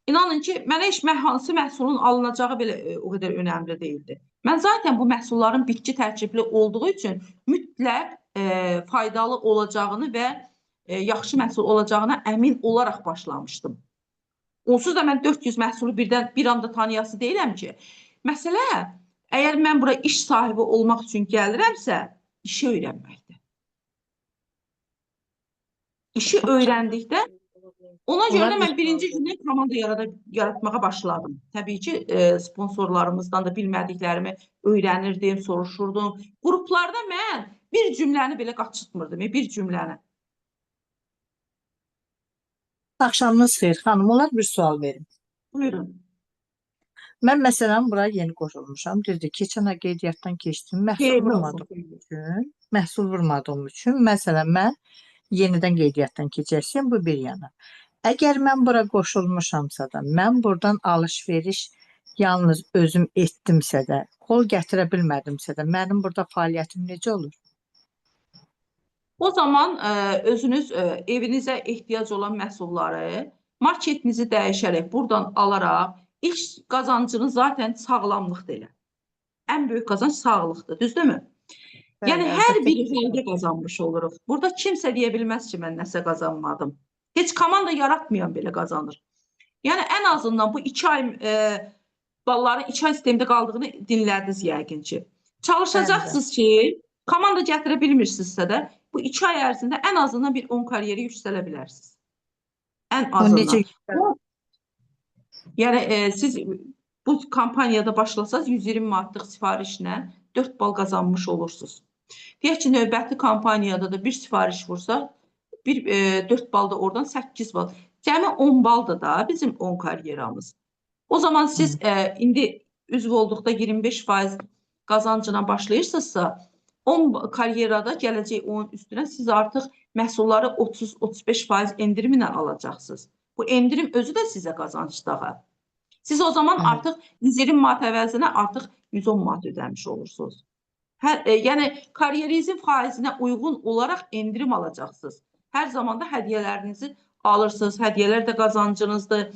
İnanın ki, mənə heç hansı məhsulun alınacağı belə o qədər önəmli deyildi. Mən zaten bu məhsulların bitki tərkibli olduğu üçün mütləq faydalı olacağını və yaxşı məhsul olacağına əmin olaraq başlamışdım. Onsuz da mən 400 məhsulu birdən bir anda tanıyası deyiləm ki. Məsələ, əgər mən bura iş sahibi olmaq üçün gəlirəmsə, işi öyrənməkdir. İşi öyrəndikdə, ona görə də mən birinci gündən komanda yaratmağa başladım. Təbii ki, sponsorlarımızdan da bilmədiklərimi öyrənirdim, soruşurdum. Qruplarda mən bir cümləni belə qaçırtmırdım, bir cümləni. Axşamınız xeyir, xanım, olar bir sual verim. Buyurun. Mən məsələn bura yeni qoşulmuşam. Düzdür, keçən ay qeydiyyatdan keçdim. Məhsul vurmadığım üçün, məsələn mən yenidən qeydiyyatdan keçəcəyəm, bu bir yana. Əgər mən bura qoşulmuşamsa da, mən buradan alış-veriş yalnız özüm etdimsə də, qol gətirə bilmədimsə də, mənim burada fəaliyyətim necə olur? O zaman özünüz evinizə ehtiyac olan məhsulları marketinizi dəyişərək, buradan alaraq ilk qazancınız zaten sağlamlıqdır elə. Ən böyük qazanc sağlıqdır, düzdürmü? Yəni hər bir halda qazanmış oluruq. Burada kimsə deyə bilməz ki, mən nəsə qazanmadım. Heç komanda yaratmayan belə qazanır. Yəni ən azından bu 2 ay balların 2 ay sistemdə qaldığını dinlədiniz yəqin ki. Çalışacaqsınız ki, komanda gətirə bilmirsinizsə də bu 2 ay ərzində ən azından bir 10 karyeri yüksələ bilərsiniz. Ən azından. Yəni siz bu kampaniyada başlasanız 120 manatlıq sifarişlə 4 bal qazanmış olursunuz. Deyək ki, növbəti kampaniyada da bir sifariş vursa, 4 bal da oradan 8 bal. Cəmi 10 baldır da bizim 10 karyeramız. O zaman siz indi üzv olduqda 25% qazancına başlayırsınızsa, 10 karyerada gələcək onun üstünə siz artıq məhsulları 30-35% endirimlə alacaqsınız. Bu endirim özü də sizə qazanc daha. Siz o zaman artıq 120 manat əvəzinə artıq 110 manat ödəmiş olursunuz. Yəni karyerinizin faizinə uyğun olaraq endirim alacaqsınız. Hər zaman da hədiyyələrinizi alırsınız. Hədiyyələr də qazancınızdır.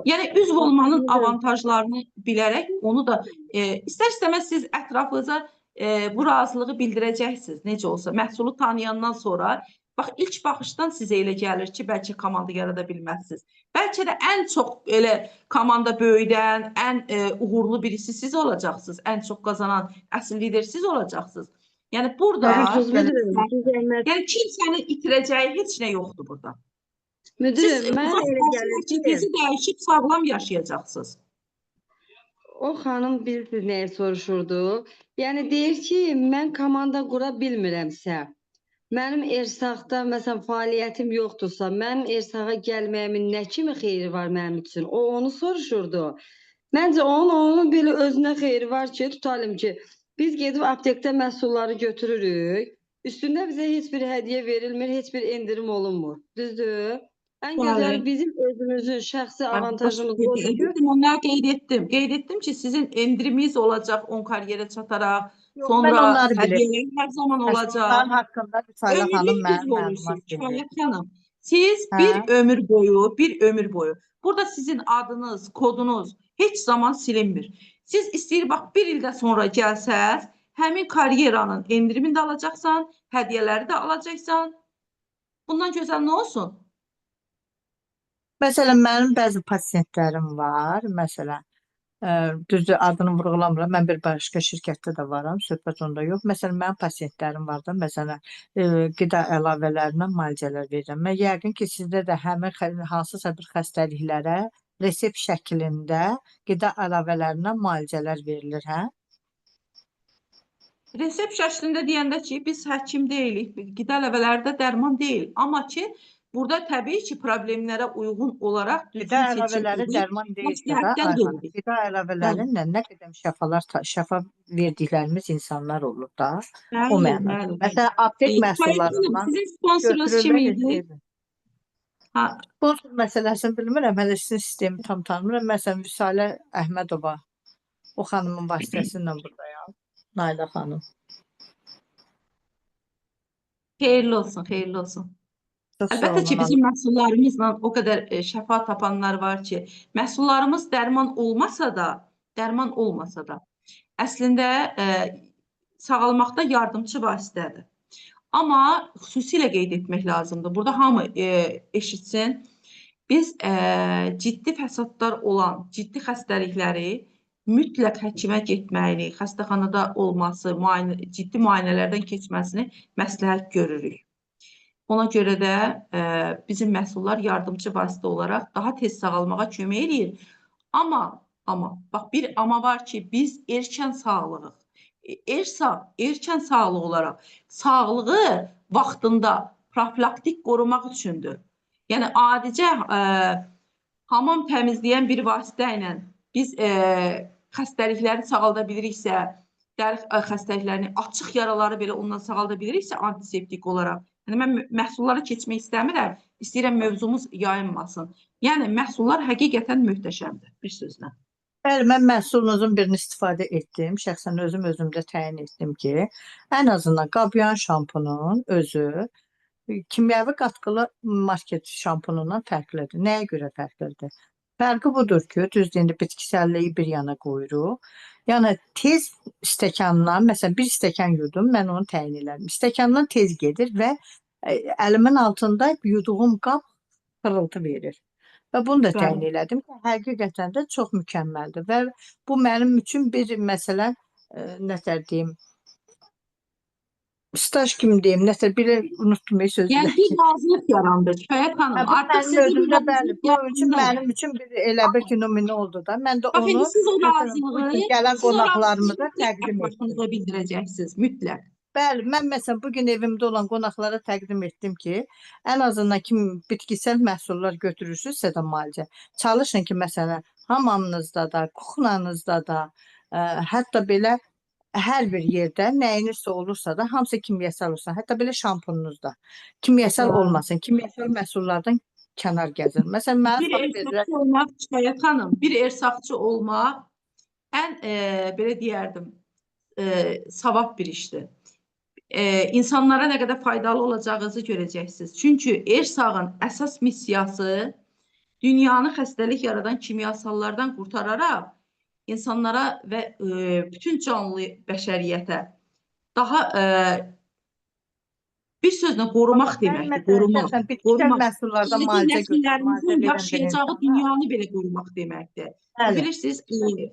Yəni üzv olmanın avantajlarını bilərək onu da istər-istəməz siz ətrafınıza bu razılığı bildirəcəksiniz. Necə olsa məhsulu tanıyandan sonra bax ilk baxışdan sizə elə gəlir ki, bəlkə komanda yarada bilməzsiniz. Bəlkə də ən çox elə komanda böyüdən, ən uğurlu birisi siz olacaqsınız. Ən çox qazanan əsl lider siz olacaqsınız. Yəni burada yəni kimsənin itirəcəyi heç nə yoxdur burada. Müdürüm, mən elə gəlir ki, sizi dəyişib sağlam yaşayacaqsınız. O xanım bilirsiniz nəyi soruşurdu? Yəni deyir ki, mən komanda qura bilmirəmsə, mənim ersaqda məsələn fəaliyyətim yoxdursa, mənim ersağa gəlməyimin nə kimi xeyri var mənim üçün? O onu soruşurdu. Məncə onun belə özünə xeyri var ki, tutalım ki, biz gedib aptekdə məhsulları götürürük. Üstündə bizə heç bir hədiyyə verilmir, heç bir endirim olunmur. Düzdür? Ən gözəli bizim özümüzün şəxsi avantajımız odur ki. Onları qeyd etdim. Qeyd etdim ki, sizin endiriminiz olacaq 10 karyerə çataraq. Sonra hədiyyələr hər zaman olacaq. Onların haqqında Vüsalə xanım mənim məlumat verir. Kifayət xanım, siz bir ömür boyu, bir ömür boyu burada sizin adınız, kodunuz heç zaman silinmir. Siz istəyir, bax, bir ildə sonra gəlsəz, həmin karyeranın endirimini də alacaqsan, hədiyyələri də alacaqsan. Bundan gözəl nə olsun? Məsələn, mənim bəzi pasientlərim var. Məsələn, düzdür, adını vurğulamıram. Mən bir başqa şirkətdə də varam, söhbət onda yox. Məsələn, mənim pasientlərim var da, məsələn, qida əlavələrinə müalicələr verirəm. Mən yəqin ki, sizdə də həmin hansısa bir xəstəliklərə resept şəklində qida əlavələrinə müalicələr verilir, hə? Resept şəklində deyəndə ki, biz həkim deyilik, qida əlavələri də dərman deyil. Amma ki, burada təbii ki, problemlərə uyğun olaraq düzgün qida əlavələri dərman deyilsə də, qida əlavələrinlə nə qədər şəfa verdiklərimiz insanlar olur da, o mənada. Məsələn, aptek məhsullarından sizin sponsorunuz kim idi? Sponsor məsələsini bilmirəm, hələ sizin sistemi tam tanımıram. Məsələn, Vüsalə Əhmədova, o xanımın vasitəsilə buradayam, Nailə xanım. Xeyirli olsun, xeyirli olsun. Əlbəttə ki, bizim məhsullarımızla o qədər şəfa tapanlar var ki, məhsullarımız dərman olmasa da, əslində sağalmaqda yardımçı vasitədir. Amma xüsusilə qeyd etmək lazımdır. Burada hamı eşitsin. Biz ciddi fəsadlar olan, ciddi xəstəlikləri mütləq həkimə getməyini, xəstəxanada olması, ciddi müayinələrdən keçməsini məsləhət görürük. Ona görə də bizim məhsullar yardımçı vasitə olaraq daha tez sağalmağa kömək eləyir. Amma, bax bir amma var ki, biz erkən sağlığıq. Ersaq, erkən sağlıq olaraq sağlığı vaxtında profilaktik qorumaq üçündür. Yəni adicə hamam təmizləyən bir vasitə ilə biz xəstəlikləri sağalda biliriksə, dəri xəstəliklərini, açıq yaraları belə ondan sağalda biliriksə antiseptik olaraq. Yəni mən məhsullara keçmək istəmirəm. İstəyirəm mövzumuz yayınmasın. Yəni məhsullar həqiqətən möhtəşəmdir bir sözlə. Bəli, mən məhsulunuzun birini istifadə etdim. Şəxsən özüm özümdə təyin etdim ki, ən azından qabyan şampunun özü kimyəvi qatqılı market şampunundan fərqlidir. Nəyə görə fərqlidir? Fərqi budur ki, düzdür, indi bitkisəlliyi bir yana qoyuruq. Yəni tez stəkandan, məsələn, bir stəkan yudum, mən onu təyin elədim. Stəkandan tez gedir və əlimin altında yuduğum qab xırıltı verir. Və bunu da təyin elədim ki, həqiqətən də çox mükəmməldir və bu mənim üçün bir məsələn, nətər deyim, staj kimi deyim, nətər belə unutdum sözü. Yəni bir razılıq yarandı Kifayət xanım. Hə, bu Artıq mənim sizdə bir özümdə bəli, razılıq bu üçün yarandı. mənim üçün bir elə bir ki, nümunə oldu da. Mən də Bax indi onu siz o məsələn bu razılığı, gün gələn siz o razılığı qonaqlarımıza mütləq təqdim etdim. ətrafınıza bildirəcəksiniz, mütləq. Bəli, mən məsələn bu gün evimdə olan qonaqlara təqdim etdim ki, ən azından kim bitkisel məhsullar götürürsünüzsə də müalicə, çalışın ki, məsələn, hamamınızda da, kuxnanızda da, hətta belə hər bir yerdə nəyinizsə olursa da hamısı kimyasal olsun. Hətta belə şampununuzda kimyasal olmasın. Kimyasal məhsullardan kənar gəzin. Məsələn, mənə Bir sual verirlər. ersaqçı olmaq Kifayət xanım, bir ersaqçı olmaq ən belə deyərdim, savab bir işdir. İnsanlara nə qədər faydalı olacağınızı görəcəksiniz. Çünki ersağın əsas missiyası dünyanı xəstəlik yaradan kimyasallardan qurtararaq insanlara və bütün canlı bəşəriyyətə daha bir sözlə qorumaq Mən deməkdir, məsələn, qorumaq, şəxsən bitkisel qorumaq. məhsullardan Gələcək müalicə götürən, müalicə nəsillərimizin verən bir yaşayacağı insana. dünyanı belə qorumaq deməkdir. Bəli. Bilirsiniz,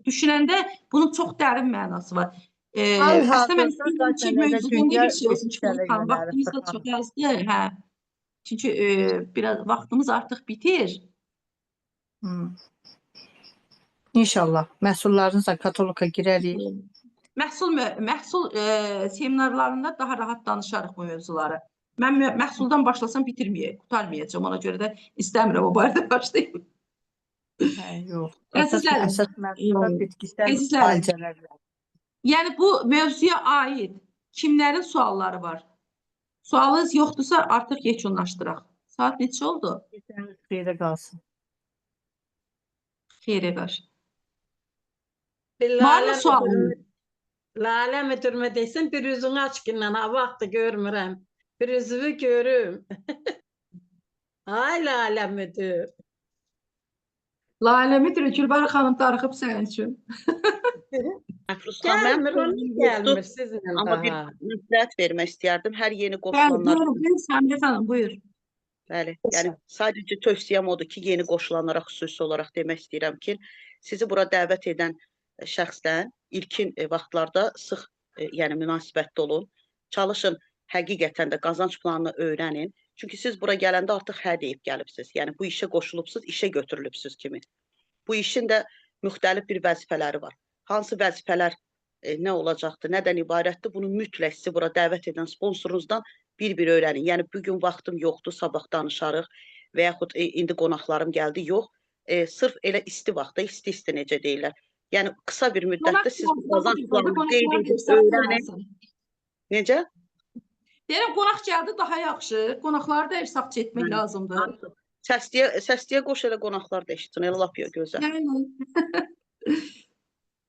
düşünəndə bunun çox dərin mənası var. Əslində mən Hal-hazırda istəyirəm ki, zaten elə mövzuda dünya bir şey olsun Kifayət bitkisələ xanım, yönəlir vaxtımız da xanım. çox azdır, hə. Çünki biraz vaxtımız artıq bitir. İnşallah məhsullarınızla kataloqa girərik. Məhsul seminarlarında daha rahat danışarıq bu mövzuları. Mən məhsuldan başlasam bitirməyək, qurtarmayacağam. Ona görə də istəmirəm o barədə başlayım. Hə, yox. Əsas Əzizlərim, əsas məhsullar bitkisel əzizlərim, müalicələrlə. Yəni bu mövzuya aid kimlərin sualları var? Sualınız yoxdursa artıq yekunlaşdıraq. Saat neçə oldu? Xeyrə qalsın. Xeyrə qarşı. Bir Var mı Lalə sualınız? müdürümə, Lalə müdürümə desin, bir üzünü aç ki, nana, vaxtı görmürəm. Bir üzünü görüm. Ay Lalə müdür. Lalə müdürü, Gülbahar xanım darıxıb sənin üçün. Əfruz xanım, mənim Gəlmir, onun sualım yoxdur, gəlmir sizinlə amma bir daha. məsləhət vermək istəyərdim. Hər yeni Bəli, qoşulanlar, buyurun, buyurun Səmiyə xanım, buyur. bəli, yəni sadəcə tövsiyəm odur ki, yeni qoşulanlara xüsusi olaraq demək istəyirəm ki, sizi bura dəvət edən şəxsdən ilkin vaxtlarda sıx yəni münasibətdə olun. Çalışın həqiqətən də qazanc planını öyrənin. Çünki siz bura gələndə artıq hə deyib gəlibsiz. Yəni bu işə qoşulubsuz, işə götürülübsüz kimi. Bu işin də müxtəlif bir vəzifələri var. Hansı vəzifələr nə olacaqdır, nədən ibarətdir, bunu mütləq sizi bura dəvət edən sponsorunuzdan bir-bir öyrənin. Yəni bu gün vaxtım yoxdur, sabah danışarıq və yaxud indi qonaqlarım gəldi, yox. Sırf elə isti vaxtda, isti-isti necə deyirlər. Yəni qısa bir müddətdə siz bu qazanc planını qeyd edib öyrənin. Necə? Deyirəm, qonaq gəldi daha yaxşı. Qonaqları da ersaqçı etmək Bəli. lazımdır. Səsliyə qoş elə qonaqlar da eşitsin, elə lap ya gözəl. Yəni.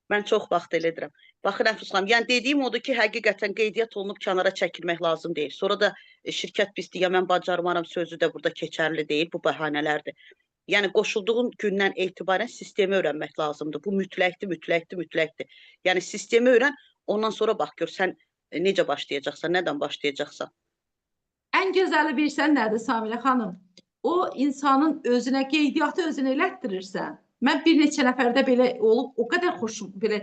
Mən çox vaxt elə edirəm. Baxın Əfruz xanım, yəni dediyim odur ki, həqiqətən qeydiyyat olunub kənara çəkilmək lazım deyil. Sonra da şirkət pisdir, ya mən bacarmaram sözü də burada keçərli deyil, bu bəhanələrdir. Yəni qoşulduğun gündən etibarən sistemi öyrənmək lazımdır. Bu mütləqdir, mütləqdir, mütləqdir. Yəni sistemi öyrən, ondan sonra bax gör sən necə başlayacaqsan, nədən başlayacaqsan. Ən gözəli bilirsən nədir Samilə xanım? O insanın özünə qeydiyyatı özünə elətdirirsən. Mən bir neçə nəfərdə belə olub, o qədər xoşum, belə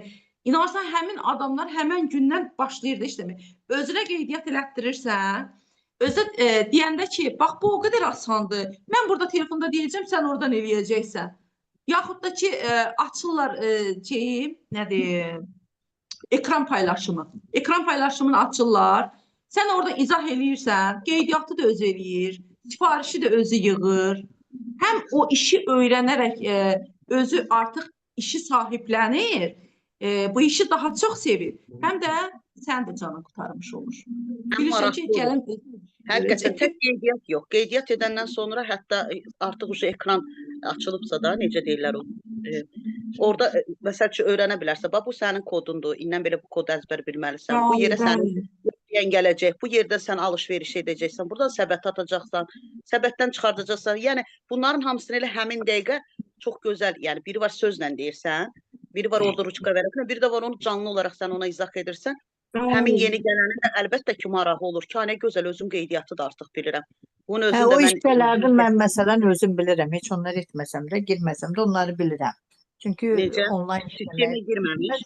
inanırsan həmin adamlar həmən gündən başlayırdı işləməyə. Özünə qeydiyyat elətdirirsən. Özü deyəndə ki, bax bu o qədər asandır. Mən burada telefonda deyəcəm, sən oradan eləyəcəksən. Yaxud da ki, açırlar şeyi, nədir? Ekran paylaşımı. Ekran paylaşımını açırlar. Sən orada izah eləyirsən, qeydiyyatı da özü eləyir, sifarişi də özü yığır. Həm o işi öyrənərək özü artıq işi sahiblənir, bu işi daha çox sevir. Həm də sən də canın qurtarmış olur. Bilirsən ki, gələn Həqiqətən tək qeydiyyat yox. Qeydiyyat edəndən sonra hətta artıq uca ekran açılıbsa da, necə deyirlər o, orada məsəl üçün öyrənə bilərsən. Bax, bu sənin kodundur. İndən belə bu kodu əzbər bilməlisən. Bu yerə sənin yoxlayan gələcək. Bu yerdə sən alış-veriş edəcəksən. Buradan səbət atacaqsan. Səbətdən çıxardacaqsan. Yəni bunların hamısını elə həmin dəqiqə çox gözəl, yəni biri var sözlə deyirsən, biri var orada ruçka vərəqlə, biri də var onu canlı olaraq sən ona izah edirsən. Həmin yeni gələnin də əlbəttə ki, marağı olur ki, nə gözəl özüm qeydiyyatı da artıq bilirəm. Bunu özüm də o işləri mən məsələn özüm bilirəm. Heç onlar etməsəm də, girməsəm də onları bilirəm. Çünki necə? Onlayn sistemə girməmiş.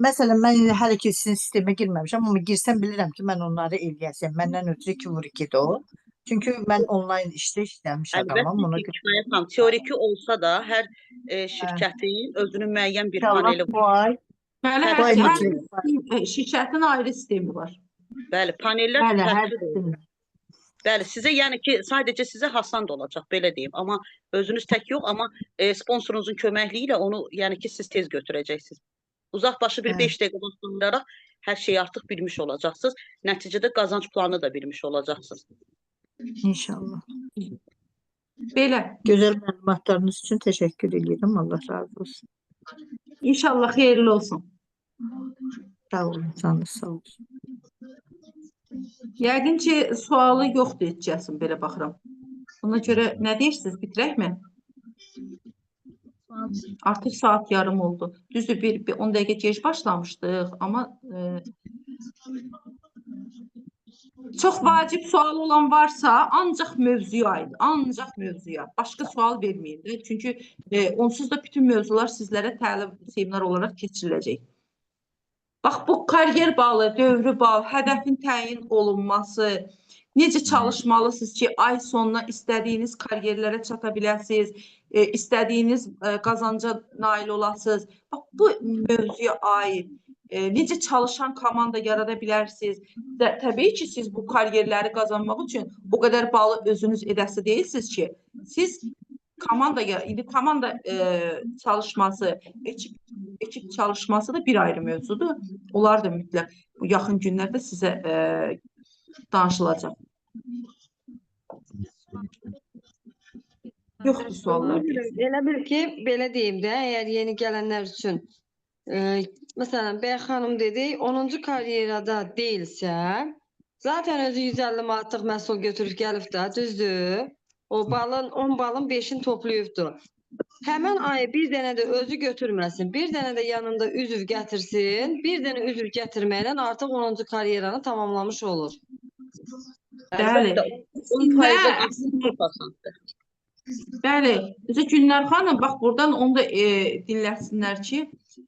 Məsələn, mən hələ ki sizin sistemə girməmişəm, amma girsəm bilirəm ki, mən onları eləyəsəm. Məndən ötrü 2 vur 2-dir o. Çünki mən onlayn işdə işləmiş adamam. Əlbəttə ki, Kifayət xanım, teoriki olsa da hər şirkətin özünün müəyyən bir paneli var. Bəli, hər şirkətin ayrı sistemi var. Bəli, panellər fərqlidir. Bəli, sizə yəni ki, sadəcə sizə asan da olacaq, belə deyim. Amma özünüz tək yox, amma sponsorunuzun köməkliyi ilə onu, yəni ki, siz tez götürəcəksiniz. Uzaq başı bir 5 dəqiqə vaxt hər şeyi artıq bilmiş olacaqsınız. Nəticədə qazanc planı da bilmiş olacaqsınız. İnşallah. Belə. Gözəl məlumatlarınız üçün təşəkkür edirəm. Allah razı olsun. İnşallah xeyirli olsun. Sağ olun, canınız sağ olsun. Yəqin ki, sualı yoxdur heç kəsin, belə baxıram. Buna görə nə deyirsiniz, bitirəkmi? Artıq saat yarım oldu. Düzdür, bir 10 dəqiqə gec başlamışdıq, amma çox vacib sual olan varsa, ancaq mövzuya aid, ancaq mövzuya. Başqa sual verməyin də. Çünki onsuz da bütün mövzular sizlərə təlim seminar olaraq keçiriləcək. Bax, bu kariyer balı, dövrü bal, hədəfin təyin olunması, necə çalışmalısınız ki, ay sonuna istədiyiniz kariyerlərə çata biləsiniz, istədiyiniz qazanca nail olasınız. Bax, bu mövzuya aid. Necə çalışan komanda yarada bilərsiniz. Təbii ki, siz bu kariyerləri qazanmaq üçün o qədər balı özünüz edəsi deyilsiniz ki, siz komanda, indi komanda çalışması, ekip çalışması da bir ayrı mövzudur. Onlar da mütləq bu yaxın günlərdə sizə danışılacaq. Yoxdur suallar. Elə bil ki, belə deyim də, əgər yeni gələnlər üçün məsələn, Bəy xanım dedi, 10-cu karyerada deyilsə, zaten özü 150 manatlıq məhsul götürüb gəlib də, düzdür? O balın, 10 balın 5-ini toplayıbdır. Həmən ayı bir dənə də özü götürməsin, bir dənə də yanında üzv gətirsin, bir dənə üzv gətirməklə artıq 10-cu karyeranı tamamlamış olur. Bəli. 10% çox asandır. Bəli, özü Günlər xanım, bax buradan onu da dinləsinlər ki,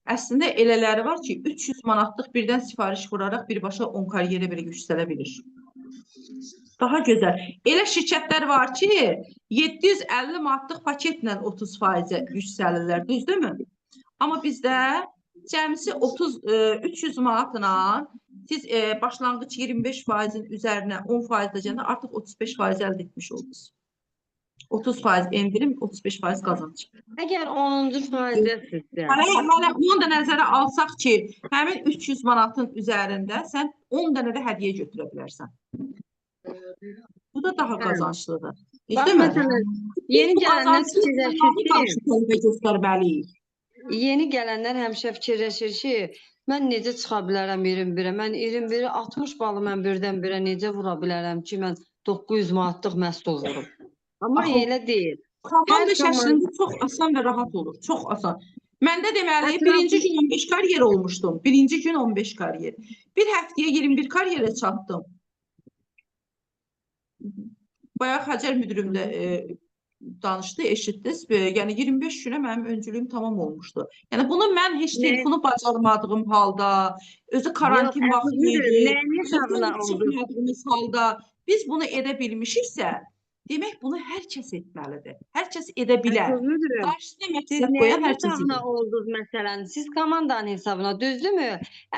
əslində elələri var ki, 300 manatlıq birdən sifariş vuraraq birbaşa 10 karyerə belə yüksələ bilir. Daha gözəl. Elə şirkətlər var ki, 750 manatlıq paketlə 30%-ə yüksəlirlər, düzdürmü? Amma bizdə cəmisi 300 manatla siz başlanğıc 25%-in üzərinə 10% edəcəndə artıq 35% əldə etmiş oldunuz. 30% endirim, 35% qazanc. Əgər 10-cu faizdəsinizsə. Hələ onu da nəzərə alsaq ki, həmin 300 manatın üzərində sən 10 dənə də hədiyyə götürə bilərsən. Bu da daha qazanclıdır. Bax, məsələn, yeni gələnlər fikirləşir ki, göstərməliyik. Yeni gələnlər həmişə fikirləşir ki, mən necə çıxa bilərəm 21-ə? Mən 21-ə 60 balı mən birdən-birə necə vura bilərəm ki, mən 900 manatlıq məhsul vurum? Amma elə deyil. Komanda şəklində çox asan və rahat olur. Çox asan. Məndə deməli, birinci gün 15 kariyer olmuşdum. Birinci gün 15 kariyer. Bir həftəyə 21 kariyerə çatdım. Bayaq Həcər müdürüm də danışdı, eşitdiniz. Yəni 25 günə mənim öncülüyüm tamam olmuşdu. Yəni bunu mən heç telefonu bacarmadığım halda, özü karantin vaxtı idi, çıxmadığımız halda biz bunu edə bilmişiksə, demək bunu hər kəs etməlidir. Hər kəs edə bilər. Qarşısına məqsəd qoyan hər kəs hesabına oldunuz məsələn? Siz komandanın hesabına, düzdürmü?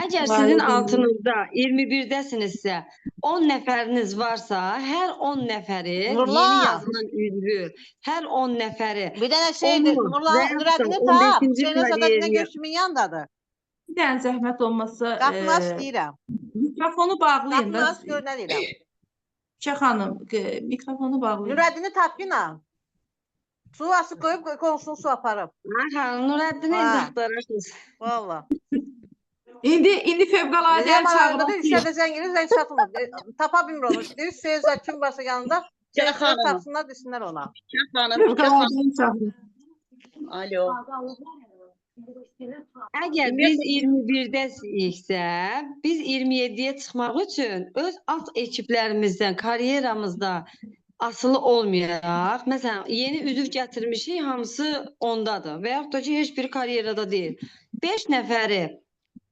Əgər sizin altınızda 21-dəsinizsə, 10 nəfəriniz varsa, hər 10 nəfəri yeni yazılan üzvü, hər 10 nəfəri Bir dənə şeydir, Nurəddini tap. Şeylə Sadəddinə gör kimin yanındadır. Bir dənə zəhmət olmasa, Qapını aç deyirəm. Mikrofonu bağlayın Qapını aç gör nə deyirəm. Çiçək xanım, mikrofonu bağlayın. Nurəddini tap yenə. Su açıb qoyub qonşunun su aparıb. Aha, Nurəddini indi axtararsınız. Valla. İndi fövqəladə çağırın. Üçə zəng edir, zəng çatmır. Tapa bilmir onu. Deyir, Seyircilər kim varsa yanında, tapsınlar, desinlər ona. Çiçək xanım, Fövqəladə çağırın. Alo. Əgər biz 21-dəsiksə, biz 27-yə çıxmaq üçün öz alt ekiplərimizdən, karyeramızda asılı olmayaraq, məsələn, yeni üzv gətirmişik, hamısı ondadır və yaxud da ki, heç biri karyerada deyil. 5 nəfəri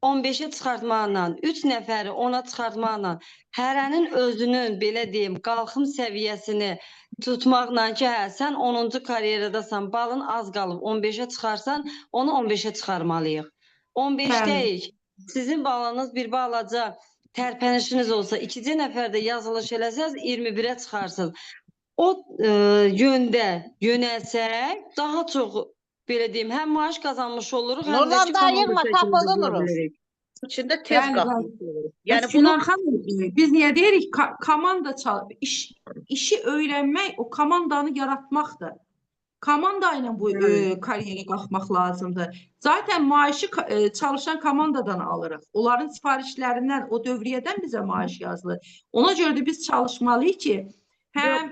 15-ə çıxartmaqla, 3 nəfəri 10-a çıxartmaqla, hərənin özünün, belə deyim, qalxım səviyyəsini tutmaqla ki, hə, sən 10-cu karyeradasan, balın az qalıb, 15-ə çıxarsan, onu 15-ə çıxarmalıyıq. 15-dəyik. Sizin balınız bir balaca tərpənişiniz olsa, 2-ci nəfərdə yazılış eləsəz, 21-ə çıxarsınız. O yöndə yönəlsək, daha çox, belə deyim, həm maaş qazanmış oluruq, həm də ki, komanda şəklində dura bilərik. İçində tez qalxmış oluruq. Yəni bunu xanım, biz niyə deyirik? Komanda işi öyrənmək, o komandanı yaratmaqdır. Komanda ilə bu karyerə qalxmaq lazımdır. Zaten maaşı çalışan komandadan alırıq. Onların sifarişlərindən, o dövriyyədən bizə maaş yazılır. Ona görə də biz çalışmalıyıq ki, həm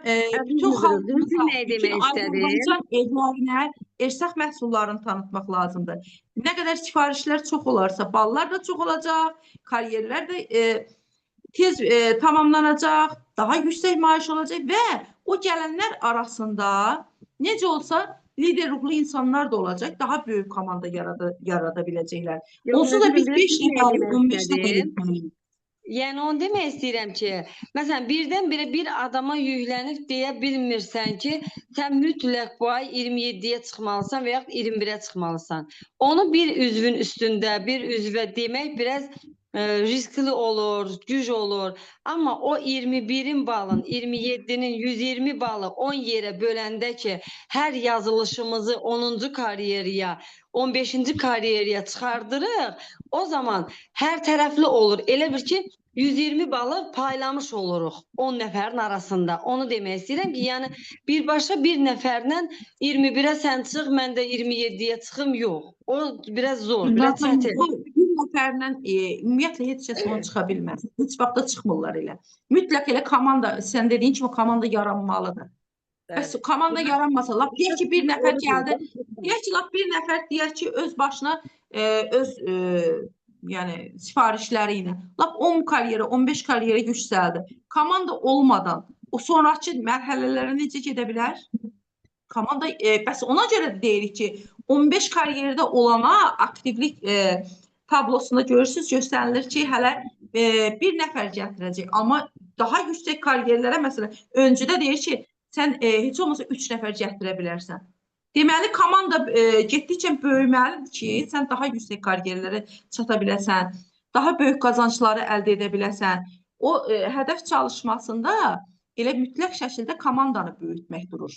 bütün xalqımıza, bütün Azərbaycan evlərinə ersaq məhsullarını tanıtmaq lazımdır. Nə qədər sifarişlər çox olarsa, ballar da çox olacaq, karyerlər də tez tamamlanacaq, daha yüksək maaş olacaq və o gələnlər arasında necə olsa lider ruhlu insanlar da olacaq, daha böyük komanda yarada biləcəklər. Onsuz da biz 5 nəfər, 15 nəfər etməliyik. Yəni, onu demək istəyirəm ki, məsələn, birdən-birə bir adama yüklənib deyə bilmirsən ki, sən mütləq bu ay 27-yə çıxmalısan və yaxud 21-ə çıxmalısan. Onu bir üzvün üstündə, bir üzvə demək biraz riskli olur, güc olur. Amma o 21-in balın, 27-nin 120 balı 10 yerə böləndə ki, hər yazılışımızı 10-cu karyeriya, 15-ci karyeriya çıxardırıq, o zaman hər tərəfli olur. Elə bir ki, 120 balı paylamış oluruq 10 nəfərin arasında. Onu demək istəyirəm ki, yəni birbaşa bir nəfərlə 21-ə sən çıx, mən də 27-yə çıxım, yox. O biraz zor, biraz çətin. Bir nəfərlə ümumiyyətlə heç kəs onu çıxa bilməz. Heç vaxt da çıxmırlar elə. Mütləq elə komanda, sən dediyin kimi komanda yaranmalıdır. Bəs komanda yaranmasa, lap deyək ki, bir nəfər gəldi, deyək ki, lap bir nəfər deyək ki, öz başına öz yəni sifarişləri ilə lap 10 karyerə, 15 karyerə yüksəldi. Komanda olmadan o sonrakı mərhələlərə necə gedə bilər? Komanda, bəs ona görə də deyirik ki, 15 karyerdə olana aktivlik tablosunda görürsünüz, göstərilir ki, hələ bir nəfər gətirəcək. Amma daha yüksək karyerlərə, məsələn, öncüdə deyir ki, sən heç olmasa 3 nəfər gətirə bilərsən. Deməli, komanda getdikcə böyüməlidir ki, sən daha yüksək karyerlərə çata biləsən, daha böyük qazancları əldə edə biləsən. O hədəf çalışmasında elə mütləq şəkildə komandanı böyütmək durur.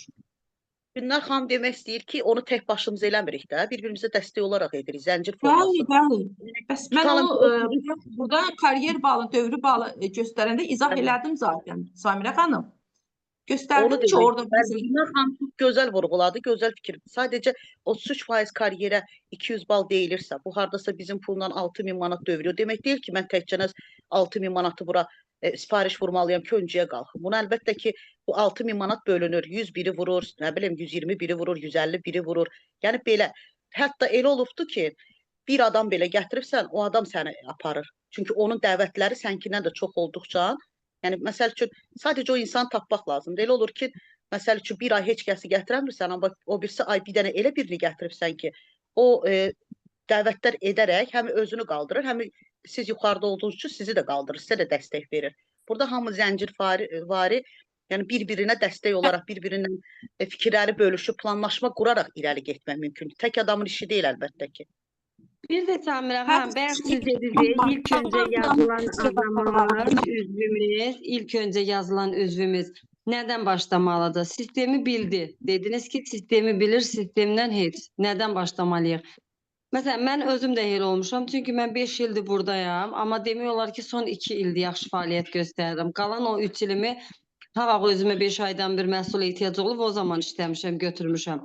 Günlər xanım demək istəyir ki, onu tək başımız eləmirik də, bir-birimizə dəstək olaraq edirik, zəncir forması. Bəli, bəli. Bəs mən onu burada karyer balı, dövrü balı göstərəndə izah elədim zaten, Samirə xanım. Göstərdim ki, orada... Günlər xanım çox gözəl vurğuladı, gözəl fikir. Sadəcə 33% karyerə 200 bal deyilirsə, bu haradasa bizim pulla 6000 manat dövrüyor. Demək deyil ki, mən təkcə 6000 manatı bura sifariş vurmalıyam ki, öncəyə qalxım. Bunu əlbəttə ki, bu 6000 manat bölünür. 101-i vurur, nə bilim, 121-i vurur, 151-i vurur. Yəni belə, hətta elə olubdur ki, bir adam belə gətiribsən, o adam səni aparır. Çünki onun dəvətləri sənkindən də çox olduqca Yəni məsəl üçün sadəcə o insanı tapmaq lazımdır. Elə olur ki, məsəl üçün bir ay heç kəsi gətirəmirsən, amma o birisi ay bir dənə elə birini gətiribsən ki, o dəvətlər edərək həm özünü qaldırır, həm siz yuxarıda olduğunuz üçün sizi də qaldırır, sizə də dəstək verir. Burada hamı zəncirvari, yəni bir-birinə dəstək olaraq, bir-birindən fikirləri bölüşüb, planlaşma quraraq irəli getmək mümkündür. Tək adamın işi deyil əlbəttə ki. Bir də Samirə xanım, bayaq siz dediniz, ilk öncə yazılan adamımız, üzvümüz, ilk öncə yazılan üzvümüz nədən başlamalıdır? Sistemi bildi. Dediniz ki, sistemi bilir, sistemdən heç. Nədən başlamalıyıq? Məsələn, mən özüm də elə olmuşam. Çünki mən 5 ildir buradayam, amma demək olar ki, son 2 ildir yaxşı fəaliyyət göstərirəm. Qalan o 3 ilimi ha vaxt özümə 5 aydan bir məhsul ehtiyacı olub, o zaman işləmişəm, götürmüşəm.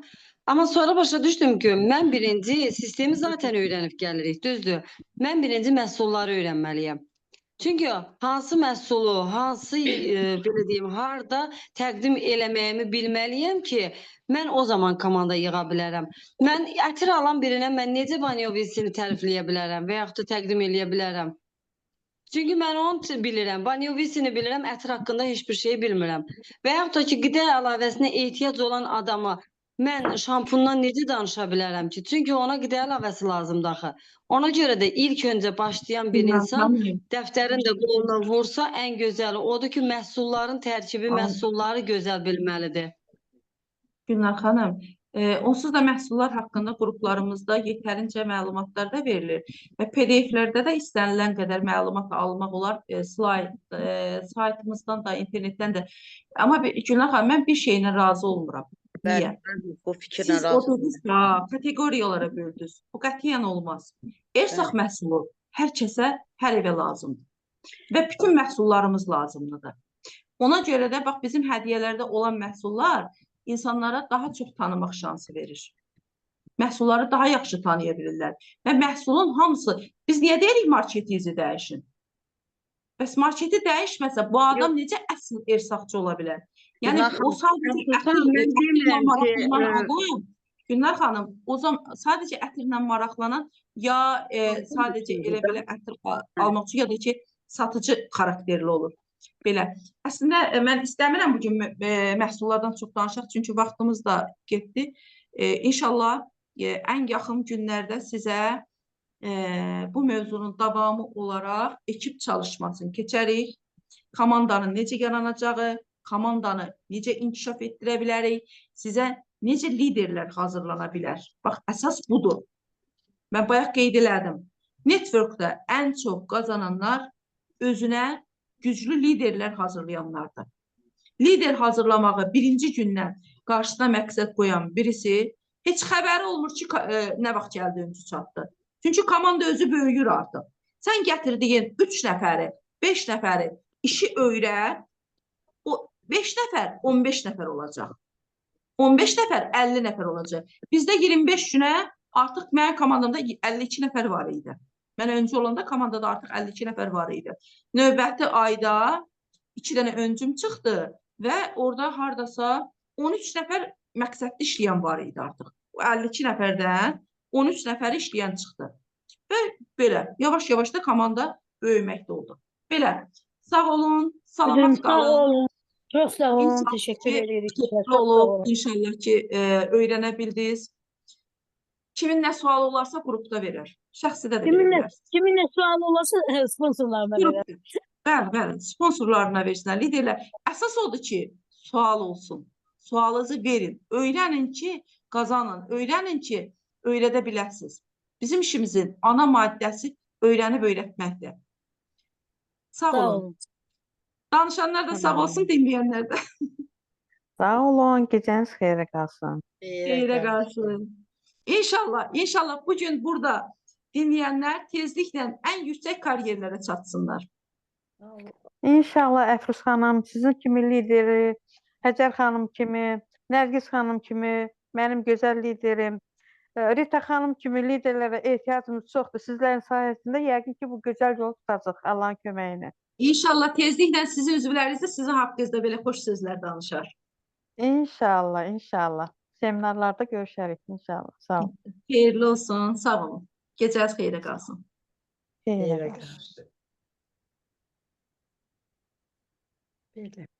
Amma sonra başa düşdüm ki, mən birinci sistemi zaten öyrənib gəlirik, düzdür. Mən birinci məhsulları öyrənməliyəm. Çünki hansı məhsulu, hansı belə deyim, harda təqdim eləməyimi bilməliyəm ki, mən o zaman komanda yığa bilərəm. Mən ətir alan birinə mən necə banyovisini tərifləyə bilərəm və yaxud da təqdim eləyə bilərəm? Çünki mən onu bilirəm, banyovisini bilirəm, ətir haqqında heç bir şey bilmirəm. Və yaxud da ki, qida əlavəsinə ehtiyac olan adama mən şampundan necə danışa bilərəm ki? Çünki ona qida əlavəsi lazımdır axı. Ona görə də ilk öncə başlayan bir insan dəftərin də qoluna vursa, ən gözəli odur ki, məhsulların tərkibi, məhsulları gözəl bilməlidir. Gülnar xanım, onsuz da məhsullar haqqında qruplarımızda yetərincə məlumatlar da verilir və PDF-lərdə də istənilən qədər məlumat almaq olar, saytımızdan da, internetdən də. Amma Gülnar xanım, mən bir şeylə razı olmuram. Niyə? Bu fikirlə Siz o razı dediniz, kateqoriyalara böldünüz. Bu qətiyyən olmaz. Ersaq məhsulu hər kəsə, hər evə lazımdır. Və bütün məhsullarımız lazımlıdır. Ona görə də bax bizim hədiyyələrdə olan məhsullar insanlara daha çox tanımaq şansı verir. Məhsulları daha yaxşı tanıya bilirlər. Və məhsulun hamısı, biz niyə deyirik marketinizi dəyişin? Bəs marketi dəyişməsə bu adam necə əsl ersaqçı ola bilər? Yəni o sadəcə ətirlə maraqlanan adam, Gülnar xanım, o zaman sadəcə ətirlə maraqlanan ya sadəcə elə belə ətir almaq üçün ya da ki satıcı xarakterli olur. Belə. Əslində mən istəmirəm bugün məhsullardan çox danışaq, çünki vaxtımız da getdi. İnşallah ən yaxın günlərdə sizə bu mövzunun davamı olaraq ekip çalışmasını keçərik. Komandanın necə yaranacağı, komandanı necə inkişaf etdirə bilərik, sizə necə liderlər hazırlana bilər. Bax, əsas budur. Mən bayaq qeyd elədim. Networkdə ən çox qazananlar özünə güclü liderlər hazırlayanlardır. Lider hazırlamağı birinci gündən qarşısına məqsəd qoyan birisi heç xəbəri olmur ki, nə vaxt gəldi, öncü çatdı. Çünki komanda özü böyüyür artıq. Sən gətirdiyin 3 nəfəri, 5 nəfəri işi öyrət, o 5 nəfər 15 nəfər olacaq. 15 nəfər 50 nəfər olacaq. Bizdə 25 günə artıq mənim komandamda 52 nəfər var idi. Mən öncü olanda komandada artıq 52 nəfər var idi. Növbəti ayda 2 dənə öncüm çıxdı və orada hardasa 13 nəfər məqsədli işləyən var idi artıq. O 52 nəfərdən 13 nəfər işləyən çıxdı. Və belə yavaş-yavaş da komanda böyüməkdə oldu. Belə, sağ olun, salamat qalın. Sağ olun. Çox sağ olun, təşəkkür edirik. Olub, inşallah ki, öyrənə bildiniz. Kimin nə sualı olarsa qrupda verər. Şəxsidə də verə bilər. Kimin nə sualı olarsa sponsorlarına verər. Bəli, bəli, sponsorlarına versinlər, liderlər. Əsas odur ki, sual olsun. Sualınızı verin. Öyrənin ki, qazanın. Öyrənin ki, öyrədə biləsiniz. Bizim işimizin ana maddəsi öyrənib öyrətməkdir. Sağ olun. Danışanlar da sağ olsun, dinləyənlər də. Sağ olun, gecəniz xeyrə qalsın. Xeyrə qalsın. İnşallah, inşallah bugün burada dinləyənlər tezliklə ən yüksək kariyerlərə çatsınlar. İnşallah Əfruz xanım, sizin kimi lideri, Həcər xanım kimi, Nərgiz xanım kimi, mənim gözəl liderim, Rita xanım kimi liderlərə ehtiyacımız çoxdur. Sizlərin sayəsində yəqin ki, bu gözəl yolu tutacaq Allahın köməyi ilə. İnşallah tezliklə sizin üzvləriniz də sizin haqqınızda belə xoş sözlər danışar. İnşallah, inşallah. Seminarlarda görüşərik inşallah. Sağ olun. Xeyirli olsun, sağ olun. Gecəniz xeyrə qalsın. Xeyrə qalsın. Belə.